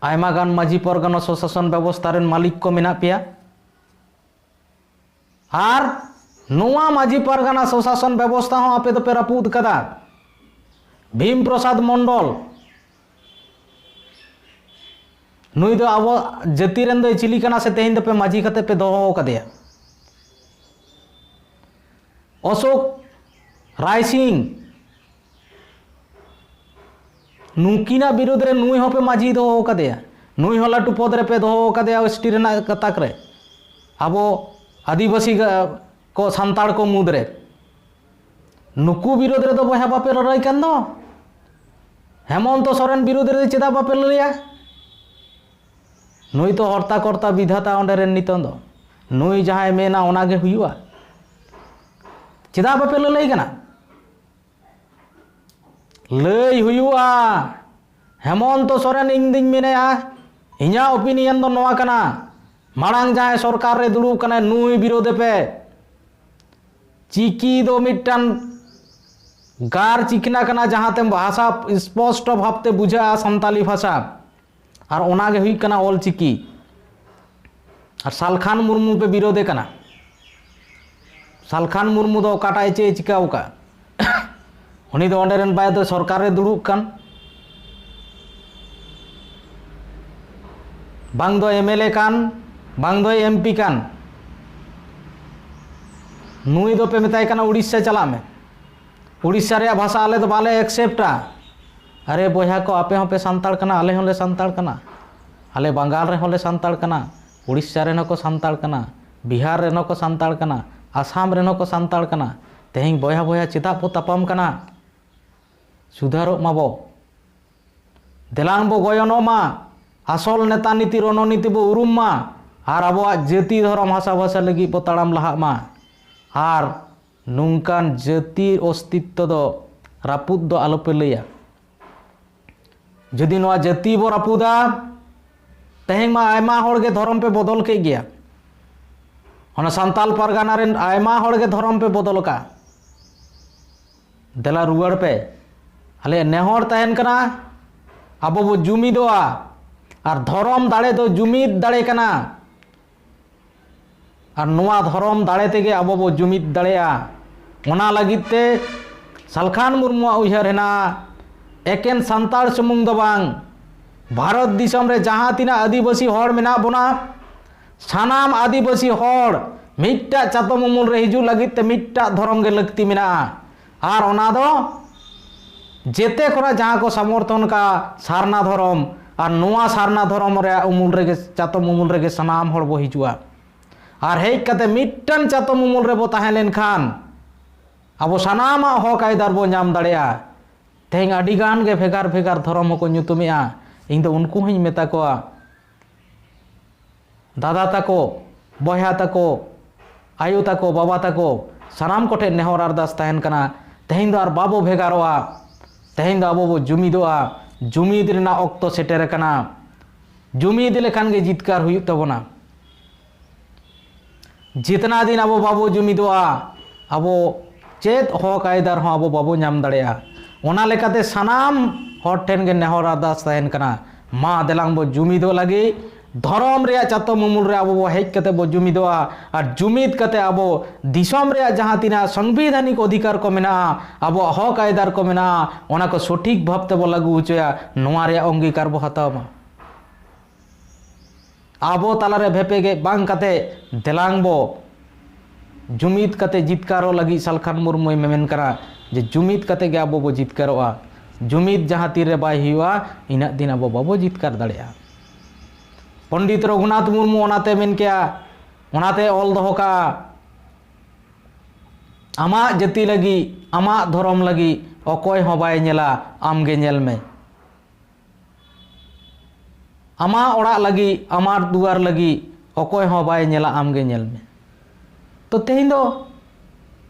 ᱟᱭᱢᱟ ᱜᱟᱱ ᱢᱟᱹᱡᱷᱤ ᱯᱚᱨᱜᱟᱱᱟ ᱥᱚᱥᱟᱥᱚᱱ ᱵᱮᱵᱚᱥᱛᱷᱟ ᱨᱮᱱ ᱢᱟᱹᱞᱤᱠ ᱠᱚ ᱢᱮᱱᱟᱜ ᱯᱮᱭᱟ᱾ ᱟᱨ ᱱᱚᱣᱟ ᱢᱟᱹᱡᱷᱤ ᱯᱟᱨᱜᱟᱱᱟ ᱥᱚᱥᱟᱥᱚᱱ ᱵᱮᱵᱚᱥᱛᱷᱟ ᱦᱚᱸ ᱟᱯᱮ ᱫᱚᱯᱮ ᱨᱟᱹᱯᱩᱫ ᱠᱟᱫᱟ᱾ ᱵᱷᱤᱢ ᱯᱨᱚᱥᱟᱫᱽ ᱢᱚᱱᱰᱚᱞ, ᱱᱩᱭ ᱫᱚ ᱟᱵᱚ ᱡᱟᱹᱛᱤ ᱨᱮᱱ ᱫᱚᱭ ᱪᱤᱞᱤ ᱠᱟᱱᱟ ᱥᱮ ᱛᱮᱦᱮᱧ ᱫᱚᱯᱮ ᱢᱟᱹᱡᱷᱤ ᱠᱟᱛᱮ ᱯᱮ ᱫᱚᱦᱚ ᱟᱠᱟᱫᱮᱭᱟ? ᱚᱥᱳᱠ ᱨᱟᱭᱥᱤᱝ, ᱱᱩᱠᱤᱱᱟᱜ ᱵᱤᱨᱩᱫᱽ ᱨᱮ ᱱᱩᱭ ᱦᱚᱸᱯᱮ ᱢᱟᱹᱡᱷᱤ ᱫᱚᱦᱚ ᱟᱠᱟᱫᱮᱭᱟ, ᱱᱩᱭ ᱦᱚᱸ ᱞᱟᱹᱴᱩ ᱯᱚᱫᱽ ᱨᱮᱯᱮ ᱫᱚᱦᱚ ᱟᱠᱟᱫᱮᱭᱟ ᱮᱥᱴᱤ ᱨᱮᱱᱟᱜ ᱜᱟᱛᱟᱠ ᱨᱮ, ᱟᱵᱚ ᱟᱹᱫᱤᱵᱟᱹᱥᱤ ᱜᱟ-, ᱠᱚ, ᱥᱟᱱᱛᱟᱲ ᱠᱚ ᱢᱩᱫᱽ ᱨᱮ᱾ ᱱᱩᱠᱩ ᱵᱤᱨᱩᱫᱽ ᱨᱮᱫᱚ ᱵᱚᱭᱦᱟ ᱵᱟᱯᱮ ᱞᱟᱹᱲᱦᱟᱹᱭ ᱠᱟᱱ ᱫᱚ? ᱦᱮᱢᱚᱱᱛᱚ ᱥᱚᱨᱮᱱ ᱵᱤᱨᱩᱫᱽ ᱨᱮ ᱪᱮᱫᱟᱜ ᱵᱟᱯᱮ ᱞᱟᱹᱲᱦᱟᱹᱭᱟ? ᱱᱩᱭ ᱛᱚ ᱦᱚᱨᱛᱟ ᱠᱚᱨᱛᱟ ᱵᱤᱫᱷᱟᱛᱟ ᱚᱸᱰᱮ ᱨᱮᱱ ᱱᱤᱛᱚᱝ ᱫᱚ᱾ ᱱᱩᱭ ᱡᱟᱦᱟᱸᱭ ᱢᱮᱱᱟ ᱚᱱᱟ ᱜᱮ ᱦᱩᱭᱩᱜᱼᱟ᱾ ᱪᱮᱫᱟᱜ ᱵᱟᱯᱮ ᱞᱟᱹᱲᱦᱟᱹᱭ ᱠᱟᱱᱟ? ᱞᱟᱹᱭ ᱦᱩᱭᱩᱜᱼᱟ᱾ ᱦᱮᱢᱚᱱᱛᱚ ᱥᱚᱨᱮᱱ, ᱤᱧ ᱫᱩᱧ ᱢᱮᱱᱮᱫᱼᱟ, ᱤᱧᱟᱹᱜ ᱚᱯᱤᱱᱤᱭᱚᱱ ᱫᱚ ᱱᱚᱣᱟ ᱠᱟᱱᱟ, ᱢᱟᱲᱟᱝ ᱡᱟᱦᱟᱸᱭ ᱥᱚᱨᱠᱟᱨ ᱨᱮ ᱫᱩᱲᱩᱵ ᱠᱟᱱᱟᱭ, ᱱᱩᱭ ᱵᱤᱨᱳᱫᱷ ᱯᱮ᱾ ᱪᱤᱠᱤ ᱫᱚ ᱢᱤᱫᱴᱟᱝ ᱜᱟᱨ ᱪᱤᱠᱷᱱᱟ ᱠᱟᱱᱟ, ᱡᱟᱦᱟᱸᱛᱮ ᱵᱷᱟᱥᱟ ᱥᱯᱚᱥᱴᱚ ᱵᱷᱟᱵᱽᱛᱮ ᱵᱩᱡᱷᱟᱹᱜᱼᱟ, ᱥᱟᱱᱛᱟᱞᱤ ᱵᱷᱟᱥᱟ᱾ ᱟᱨ ᱚᱱᱟ ᱜᱮ ᱦᱩᱭᱩᱜ ᱠᱟᱱᱟ ᱚᱞ ᱪᱤᱠᱤ᱾ ᱟᱨ ᱥᱟᱞᱠᱷᱟᱱ ᱢᱩᱨᱢᱩ ᱯᱮ ᱵᱤᱨᱳᱫᱷᱮ ᱠᱟᱱᱟ᱾ ᱥᱟᱞᱠᱷᱟᱱ ᱢᱩᱨᱢᱩ ᱫᱚ ᱚᱠᱟᱴᱟᱜ ᱮ ᱪᱮᱫ ᱮ ᱪᱤᱠᱟᱹᱣ ᱟᱠᱟᱫ? ᱩᱱᱤ ᱫᱚ ᱚᱸᱰᱮ ᱨᱮᱱ ᱵᱟᱭ ᱫᱚ ᱥᱚᱨᱠᱟᱨ ᱨᱮ ᱫᱩᱲᱩᱵ ᱠᱟᱱ, ᱵᱟᱝ ᱫᱚ ᱮᱢ ᱮᱞ ᱮ ᱠᱟᱱ, ᱵᱟᱝ ᱫᱚ ᱮᱢ ᱯᱤ ᱠᱟᱱ᱾ ᱱᱩᱭ ᱫᱚ ᱯᱮ ᱢᱮᱛᱟᱭ ᱠᱟᱱᱟ ᱩᱲᱤᱥᱥᱟ ᱪᱟᱞᱟᱜ ᱢᱮ, ᱩᱲᱤᱥᱥᱟ ᱨᱮᱭᱟᱜ ᱵᱷᱟᱥᱟ ᱟᱞᱮ ᱫᱚ ᱵᱟᱞᱮ ᱮᱠᱥᱮᱯᱴᱟ᱾ ᱟᱨᱮ ᱵᱚᱭᱦᱟ ᱠᱚ, ᱟᱯᱮ ᱦᱚᱸᱯᱮ ᱥᱟᱱᱛᱟᱲ ᱠᱟᱱᱟ, ᱟᱞᱮ ᱦᱚᱸᱞᱮ ᱥᱟᱱᱛᱟᱲ ᱠᱟᱱᱟ, ᱟᱞᱮ ᱵᱟᱝᱜᱟᱞ ᱨᱮᱦᱚᱸ ᱞᱮ ᱥᱟᱱᱛᱟᱲ ᱠᱟᱱᱟ, ᱩᱲᱤᱥᱥᱟ ᱨᱮᱱ ᱦᱚᱸᱠᱚ ᱥᱟᱱᱛᱟᱲ ᱠᱟᱱᱟ, ᱵᱤᱦᱟᱨ ᱨᱮᱱ ᱦᱚᱸᱠᱚ ᱥᱟᱱᱛᱟᱲ ᱠᱟᱱᱟ, ᱟᱥᱟᱢ ᱨᱮᱱ ᱦᱚᱸᱠᱚ ᱥᱟᱱᱛᱟᱲ ᱠᱟᱱᱟ᱾ ᱛᱮᱦᱮᱧ ᱵᱚᱭᱦᱟ ᱵᱚᱭᱦᱟ ᱪᱮᱫᱟᱜ ᱵᱚ ᱛᱟᱯᱟᱢ ᱠᱟᱱᱟ? ᱥᱩᱫᱷᱟᱨᱚᱜ ᱢᱟᱵᱚ, ᱫᱮᱞᱟᱝ ᱵᱚ ᱜᱚᱭᱚᱱᱚᱜ ᱢᱟ, ᱟᱥᱚᱞ ᱱᱮᱛᱟ ᱱᱤᱛᱤ ᱨᱚᱱᱚᱱᱤᱛᱤ ᱵᱚ ᱩᱨᱩᱢ ᱢᱟ᱾ ᱟᱨ ᱟᱵᱚᱣᱟᱜ ᱡᱟᱹᱛᱤ ᱫᱷᱚᱨᱚᱢ ᱦᱟᱥᱟ ᱵᱷᱟᱥᱟ ᱞᱟᱹᱜᱤᱫ ᱵᱚ ᱛᱟᱲᱟᱢ ᱞᱟᱦᱟᱜ ᱢᱟ᱾ ᱟᱨ ᱱᱚᱝᱠᱟᱱ ᱡᱟᱹᱛᱤ ᱚᱥᱛᱤᱛᱛᱚ ᱫᱚ ᱨᱟᱹᱯᱩᱫ ᱫᱚ ᱟᱞᱚᱯᱮ ᱞᱟᱹᱭᱟ᱾ ᱡᱩᱫᱤ ᱱᱚᱣᱟ ᱡᱟᱹᱛᱤ ᱵᱚ ᱨᱟᱹᱯᱩᱫᱟ, ᱛᱮᱦᱮᱧ ᱢᱟ ᱟᱭᱢᱟ ᱦᱚᱲ ᱜᱮ ᱫᱷᱚᱨᱚᱢ ᱯᱮ ᱵᱚᱫᱚᱞ ᱠᱮᱫ ᱜᱮᱭᱟ᱾ ᱚᱱᱟ ᱥᱟᱱᱛᱟᱞ ᱯᱟᱨᱜᱟᱱᱟ ᱨᱮᱱ ᱟᱭᱢᱟ ᱦᱚᱲ ᱜᱮ ᱫᱷᱚᱨᱚᱢ ᱯᱮ ᱵᱚᱫᱚᱞ ᱟᱠᱟᱫ᱾ ᱫᱮᱞᱟ ᱨᱩᱣᱟᱹᱲ ᱯᱮ᱾ ᱟᱞᱮᱭᱟᱜ ᱱᱮᱦᱚᱨ ᱛᱟᱦᱮᱱ ᱠᱟᱱᱟ, ᱟᱵᱚ ᱵᱚ ᱡᱩᱢᱤᱫᱚᱜᱼᱟ᱾ ᱟᱨ ᱫᱷᱚᱨᱚᱢ ᱫᱟᱲᱮ ᱫᱚ ᱡᱩᱢᱤᱫ ᱫᱟᱲᱮ ᱠᱟᱱᱟ᱾ ᱟᱨ ᱱᱚᱣᱟ ᱫᱷᱚᱨᱚᱢ ᱫᱟᱲᱮ ᱛᱮᱜᱮ ᱟᱵᱚ ᱵᱚ ᱡᱩᱢᱤᱫ ᱫᱟᱲᱮᱭᱟᱜᱼᱟ᱾ ᱚᱱᱟ ᱞᱟᱹᱜᱤᱫ ᱛᱮ ᱥᱟᱞᱠᱷᱟᱱ ᱢᱩᱨᱢᱩᱣᱟᱜ ᱩᱭᱦᱟᱹᱨ ᱦᱮᱱᱟᱜᱼᱟ, ᱮᱠᱮᱱ ᱥᱟᱱᱛᱟᱲ ᱥᱩᱢᱩᱝ ᱫᱚ ᱵᱟᱝ, ᱵᱷᱟᱨᱚᱛ ᱫᱤᱥᱚᱢ ᱨᱮ ᱡᱟᱦᱟᱸ ᱛᱤᱱᱟᱹᱜ ᱟᱹᱫᱤᱵᱟᱹᱥᱤ ᱦᱚᱲ ᱢᱮᱱᱟᱜ ᱵᱚᱱᱟ, ᱥᱟᱱᱟᱢ ᱟᱹᱫᱤᱵᱟᱹᱥᱤ ᱦᱚᱲ ᱢᱤᱫᱴᱟᱜ ᱪᱟᱛᱚᱢ ᱩᱢᱩᱞ ᱨᱮ ᱦᱤᱡᱩᱜ ᱞᱟᱹᱜᱤᱫ ᱛᱮ ᱢᱤᱫᱴᱟᱜ ᱫᱷᱚᱨᱚᱢ ᱜᱮ ᱞᱟᱹᱠᱛᱤ ᱢᱮᱱᱟᱜᱼᱟ᱾ ᱟᱨ ᱚᱱᱟ ᱫᱚ ᱡᱮᱛᱮ ᱠᱷᱚᱱᱟᱜ ᱡᱟᱦᱟᱸ ᱠᱚ ᱥᱟᱢᱚᱨᱛᱷᱚᱱ ᱠᱟᱜ ᱥᱟᱨᱱᱟ ᱫᱷᱚᱨᱚᱢ, ᱟᱨ ᱱᱚᱣᱟ ᱥᱟᱨᱱᱟ ᱫᱷᱚᱨᱚᱢ ᱨᱮᱭᱟᱜ ᱩᱢᱩᱞ ᱨᱮᱜᱮ, ᱪᱟᱛᱚᱢ ᱩᱢᱩᱞ ᱨᱮᱜᱮ ᱥᱟᱱᱟᱢ ᱦᱚᱲ ᱵᱚ ᱦᱤᱡᱩᱜᱼᱟ᱾ ᱟᱨ ᱦᱮᱡ ᱠᱟᱛᱮ ᱢᱤᱫᱴᱟᱝ ᱪᱟᱛᱚᱢ ᱩᱢᱩᱞ ᱨᱮᱵᱚ ᱛᱟᱦᱮᱸ ᱞᱮᱱᱠᱷᱟᱱ ᱟᱵᱚ ᱥᱟᱱᱟᱢᱟᱜ ᱦᱚᱠ ᱟᱹᱭᱫᱟᱹᱨ ᱵᱚ ᱧᱟᱢ ᱫᱟᱲᱮᱭᱟᱜᱼᱟ᱾ ᱛᱮᱦᱮᱧ ᱟᱹᱰᱤ ᱜᱟᱱ ᱜᱮ ᱵᱷᱮᱜᱟᱨ ᱵᱷᱮᱜᱟᱨ ᱫᱷᱚᱨᱚᱢ ᱦᱚᱸᱠᱚ ᱧᱩᱛᱩᱢᱮᱜᱼᱟ᱾ ᱤᱧ ᱫᱚ ᱩᱱᱠᱩ ᱦᱚᱸᱧ ᱢᱮᱛᱟ ᱠᱚᱣᱟ, ᱫᱟᱫᱟ ᱛᱟᱠᱚ, ᱵᱚᱭᱦᱟ ᱛᱟᱠᱚ, ᱟᱭᱳ ᱛᱟᱠᱚ, ᱵᱟᱵᱟ ᱛᱟᱠᱚ, ᱥᱟᱱᱟᱢ ᱠᱚᱴᱷᱮᱱ ᱱᱮᱦᱚᱨ ᱟᱨᱫᱟᱥ ᱛᱟᱦᱮᱱ ᱠᱟᱱᱟ, ᱛᱮᱦᱮᱧ ᱫᱚ ᱟᱨ ᱵᱟᱵᱚ ᱵᱷᱮᱜᱟᱨᱚᱜᱼᱟ᱾ ᱛᱮᱦᱮᱧ ᱫᱚ ᱟᱵᱚ ᱵᱚ ᱡᱩᱢᱤᱫᱚᱜᱼᱟ᱾ ᱡᱩᱢᱤᱫ ᱨᱮᱱᱟᱜ ᱚᱠᱛᱚ ᱥᱮᱴᱮᱨ ᱟᱠᱟᱱᱟ᱾ ᱡᱩᱢᱤᱫ ᱞᱮᱠᱷᱟᱱ ᱜᱮ ᱡᱤᱛᱠᱟᱹᱨ ᱦᱩᱭᱩᱜ ᱛᱟᱵᱚᱱᱟ᱾ ᱡᱤᱛᱱᱟ ᱫᱤᱱ ᱟᱵᱚ ᱵᱟᱵᱚ ᱡᱩᱢᱤᱫᱚᱜᱼᱟ, ᱟᱵᱚ ᱪᱮᱫ ᱦᱚᱠ ᱟᱹᱭᱫᱟᱹᱨ ᱦᱚᱸ ᱟᱵᱚ ᱵᱟᱵᱚ ᱧᱟᱢ ᱫᱟᱲᱮᱭᱟᱜᱼᱟ᱾ ᱚᱱᱟ ᱞᱮᱠᱟᱛᱮ ᱥᱟᱱᱟᱢ ᱦᱚᱲ ᱴᱷᱮᱱ ᱜᱮ ᱱᱮᱦᱚᱨ ᱟᱨᱫᱟᱥ ᱛᱟᱦᱮᱱ ᱠᱟᱱᱟ, ᱢᱟ ᱫᱮᱞᱟᱝ ᱵᱚ ᱡᱩᱢᱤᱫᱚᱜ ᱞᱟᱹᱜᱤᱫ, ᱫᱷᱚᱨᱚᱢ ᱨᱮᱭᱟᱜ ᱪᱟᱛᱚᱢ ᱩᱢᱩᱞ ᱨᱮ ᱟᱵᱚ ᱵᱚ ᱦᱮᱡ ᱠᱟᱛᱮ ᱵᱚ ᱡᱩᱢᱤᱫᱚᱜᱼᱟ᱾ ᱟᱨ ᱡᱩᱢᱤᱫ ᱠᱟᱛᱮ ᱟᱵᱚ ᱫᱤᱥᱚᱢ ᱨᱮᱭᱟᱜ ᱡᱟᱦᱟᱸ ᱛᱤᱱᱟᱹᱜ ᱥᱚᱝᱵᱤᱫᱷᱟᱱᱤᱠ ᱚᱫᱷᱤᱠᱟᱨ ᱠᱚ ᱢᱮᱱᱟᱜᱼᱟ, ᱟᱵᱚᱣᱟᱜ ᱦᱚᱠ ᱟᱹᱭᱫᱟᱹᱨ ᱠᱚ ᱢᱮᱱᱟᱜᱼᱟ, ᱚᱱᱟ ᱠᱚ ᱥᱚᱴᱷᱤᱠ ᱵᱷᱟᱵᱽ ᱛᱮᱵᱚ ᱞᱟᱹᱜᱩ ᱦᱚᱪᱚᱭᱟ, ᱱᱚᱣᱟ ᱨᱮᱭᱟᱜ ᱚᱝᱜᱤᱠᱟᱨ ᱵᱚ ᱦᱟᱛᱟᱣ ᱢᱟ᱾ ᱟᱵᱚ ᱛᱟᱞᱟᱨᱮ ᱵᱷᱮᱯᱮᱜᱮ ᱵᱟᱝ ᱠᱟᱛᱮ ᱫᱮᱞᱟᱝ ᱵᱚ ᱡᱩᱢᱤᱫ ᱠᱟᱛᱮ ᱡᱤᱛᱠᱟᱹᱨᱚᱜ ᱞᱟᱹᱜᱤᱫ ᱥᱟᱞᱠᱷᱟᱱ ᱢᱩᱨᱢᱩᱭ ᱢᱮᱢᱮᱱ ᱠᱟᱱᱟ ᱡᱮ ᱡᱩᱢᱤᱫ ᱠᱟᱛᱮ ᱜᱮ ᱟᱵᱚ ᱵᱚ ᱡᱤᱛᱠᱟᱹᱨᱚᱜᱼᱟ᱾ ᱡᱩᱢᱤᱫ ᱡᱟᱦᱟᱸ ᱛᱤᱨᱮ ᱵᱟᱭ ᱦᱩᱭᱩᱜᱼᱟ, ᱤᱱᱟᱹᱜ ᱫᱤᱱ ᱟᱵᱚ ᱵᱟᱵᱚ ᱡᱤᱛᱠᱟᱹᱨ ᱫᱟᱲᱮᱭᱟᱜᱼᱟ᱾ ᱯᱚᱱᱰᱤᱛ ᱨᱚᱜᱷᱩᱱᱟᱛᱷ ᱢᱩᱨᱢᱩ ᱚᱱᱟᱛᱮ ᱢᱮᱱ ᱠᱮᱜᱼᱟ, ᱚᱱᱟᱛᱮ ᱚᱞ ᱫᱚᱦᱚ ᱠᱟᱜᱼᱟ, ᱟᱢᱟᱜ ᱡᱟᱹᱛᱤ ᱞᱟᱹᱜᱤᱫ, ᱟᱢᱟᱜ ᱫᱷᱚᱨᱚᱢ ᱞᱟᱹᱜᱤᱫ ᱚᱠᱚᱭ ᱦᱚᱸ ᱵᱟᱭ ᱧᱮᱞᱟ, ᱟᱢ ᱜᱮ ᱧᱮᱞ ᱢᱮ᱾ ᱟᱢᱟᱜ ᱚᱲᱟᱜ ᱞᱟᱹᱜᱤᱫ, ᱟᱢᱟᱜ ᱫᱩᱣᱟᱨ ᱞᱟᱹᱜᱤᱫ ᱚᱠᱚᱭ ᱦᱚᱸ ᱵᱟᱭ ᱧᱮᱞᱟ, ᱟᱢ ᱜᱮ ᱧᱮᱞ ᱢᱮ᱾ ᱛᱚ ᱛᱮᱦᱮᱧ ᱫᱚ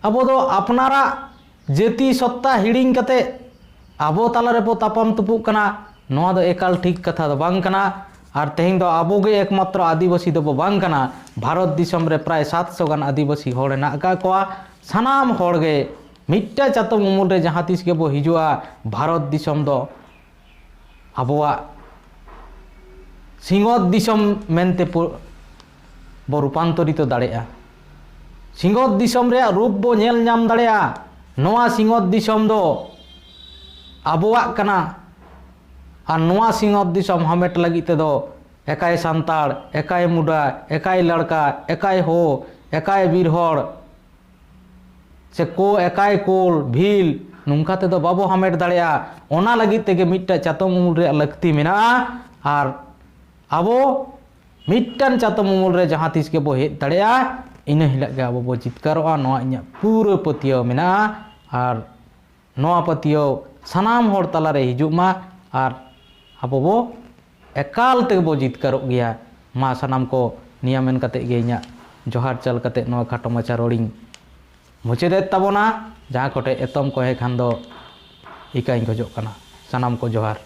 ᱟᱵᱚ ᱫᱚ ᱟᱯᱱᱟᱨᱟᱜ ᱡᱟᱹᱛᱤ ᱥᱚᱛᱛᱟ ᱦᱤᱲᱤᱧ ᱠᱟᱛᱮ ᱟᱵᱚ ᱛᱟᱞᱟ ᱨᱮᱵᱚ ᱛᱟᱯᱟᱢ ᱛᱩᱯᱩᱜ ᱠᱟᱱᱟ, ᱱᱚᱣᱟ ᱫᱚ ᱮᱠᱟᱞ ᱴᱷᱤᱠ ᱠᱟᱛᱷᱟ ᱫᱚ ᱵᱟᱝ ᱠᱟᱱᱟ᱾ ᱟᱨ ᱛᱮᱦᱮᱧ ᱫᱚ ᱟᱵᱚ ᱜᱮ ᱮᱠᱢᱟᱛᱨᱚ ᱟᱹᱫᱤᱵᱟᱹᱥᱤ ᱫᱚᱵᱚ ᱵᱟᱝ ᱠᱟᱱᱟ᱾ ᱵᱷᱟᱨᱚᱛ ᱫᱤᱥᱚᱢ ᱨᱮ ᱯᱨᱟᱭ ᱥᱟᱛᱥᱚ ᱜᱟᱱ ᱟᱹᱫᱤᱵᱟᱹᱥᱤ ᱦᱚᱲ ᱦᱮᱱᱟᱜ ᱟᱠᱟᱫ ᱠᱚᱣᱟ᱾ ᱥᱟᱱᱟᱢ ᱦᱚᱲ ᱜᱮ ᱢᱤᱫᱴᱟᱝ ᱪᱟᱛᱚᱢ ᱩᱢᱩᱞ ᱨᱮ ᱡᱟᱦᱟᱸ ᱛᱤᱥ ᱜᱮᱵᱚ ᱦᱤᱡᱩᱜᱼᱟ, ᱵᱷᱟᱨᱚᱛ ᱫᱤᱥᱚᱢ ᱫᱚ ᱟᱵᱚᱣᱟᱜ ᱥᱤᱧᱚᱛ ᱫᱤᱥᱚᱢ ᱢᱮᱱᱛᱮ ᱯᱚ-, ᱵᱚ ᱨᱩᱯᱟᱱᱛᱚᱨᱤᱛᱚ ᱫᱟᱲᱮᱭᱟᱜᱼᱟ᱾ ᱥᱤᱧᱚᱛ ᱫᱤᱥᱚᱢ ᱨᱮᱭᱟᱜ ᱨᱩᱯ ᱵᱚ ᱧᱮᱞ ᱧᱟᱢ ᱫᱟᱲᱮᱭᱟᱜᱼᱟ᱾ ᱱᱚᱣᱟ ᱥᱤᱧᱚᱛ ᱫᱤᱥᱚᱢ ᱫᱚ ᱟᱵᱚᱣᱟᱜ ᱠᱟᱱᱟ᱾ ᱟᱨ ᱱᱚᱣᱟ ᱥᱤᱧᱚᱛ ᱫᱤᱥᱚᱢ ᱦᱟᱢᱮᱴ ᱞᱟᱹᱜᱤᱫ ᱛᱮᱫᱚ ᱮᱠᱟᱭ ᱥᱟᱱᱛᱟᱲ, ᱮᱠᱟᱭ ᱢᱩᱰᱟ, ᱮᱠᱟᱭ ᱞᱟᱲᱠᱟ, ᱮᱠᱟᱭ ᱦᱳ, ᱮᱠᱟᱭ ᱵᱤᱨ ᱦᱚᱲ, ᱥᱮ ᱠᱚ ᱮᱠᱟᱭ ᱠᱳᱞ, ᱵᱷᱤᱞ, ᱱᱚᱝᱠᱟ ᱛᱮᱫᱚ ᱵᱟᱵᱚ ᱦᱟᱢᱮᱴ ᱫᱟᱲᱮᱭᱟᱜᱼᱟ᱾ ᱚᱱᱟ ᱞᱟᱹᱜᱤᱫ ᱛᱮᱜᱮ ᱢᱤᱫᱴᱟᱝ ᱪᱟᱛᱚᱢ ᱩᱢᱩᱞ ᱨᱮᱭᱟᱜ ᱞᱟᱹᱠᱛᱤ ᱢᱮᱱᱟᱜᱼᱟ᱾ ᱟᱨ ᱟᱵᱚ ᱢᱤᱫᱴᱟᱝ ᱪᱟᱛᱚᱢ ᱩᱢᱩᱞ ᱨᱮ ᱡᱟᱦᱟᱸ ᱛᱤᱥ ᱜᱮᱵᱚ ᱦᱮᱡ ᱫᱟᱲᱮᱭᱟᱜᱼᱟ, ᱤᱱᱟᱹ ᱦᱤᱞᱳᱜ ᱜᱮ ᱟᱵᱚ ᱵᱚ ᱡᱤᱛᱠᱟᱹᱨᱚᱜᱼᱟ, ᱱᱚᱣᱟ ᱤᱧᱟᱹᱜ ᱯᱩᱨᱟᱹ ᱯᱟᱹᱛᱭᱟᱹᱣ ᱢᱮᱱᱟᱜᱼᱟ᱾ ᱟᱨ ᱱᱚᱣᱟ ᱯᱟᱹᱛᱭᱟᱹᱣ ᱥᱟᱱᱟᱢ ᱦᱚᱲ ᱛᱟᱞᱟᱨᱮ ᱦᱤᱡᱩᱜ ᱢᱟ᱾ ᱟᱨ ᱟᱵᱚ ᱵᱚ ᱮᱠᱟᱞ ᱛᱮᱜᱮ ᱵᱚ ᱡᱤᱛᱠᱟᱹᱨᱚᱜ ᱜᱮᱭᱟ᱾ ᱢᱟ ᱥᱟᱱᱟᱢ ᱠᱚ ᱱᱤᱭᱟᱹ ᱢᱮᱱ ᱠᱟᱛᱮ ᱜᱮ ᱤᱧᱟᱹᱜ ᱡᱚᱦᱟᱨ ᱪᱟᱞ ᱠᱟᱛᱮ ᱱᱚᱣᱟ ᱠᱷᱟᱴᱚ ᱢᱟᱪᱷᱟ ᱨᱚᱲᱤᱧ ᱢᱩᱪᱟᱹᱫᱮᱫ ᱛᱟᱵᱚᱱᱟ᱾ ᱡᱟᱦᱟᱸ ᱠᱚᱴᱷᱮᱡ ᱮᱛᱚᱢ ᱠᱚ ᱦᱮᱡ ᱠᱷᱟᱱ ᱫᱚ ᱤᱠᱟᱹᱧ ᱠᱷᱚᱡᱚᱜ ᱠᱟᱱᱟ᱾ ᱥᱟᱱᱟᱢ ᱠᱚ ᱡᱚᱦᱟᱨ᱾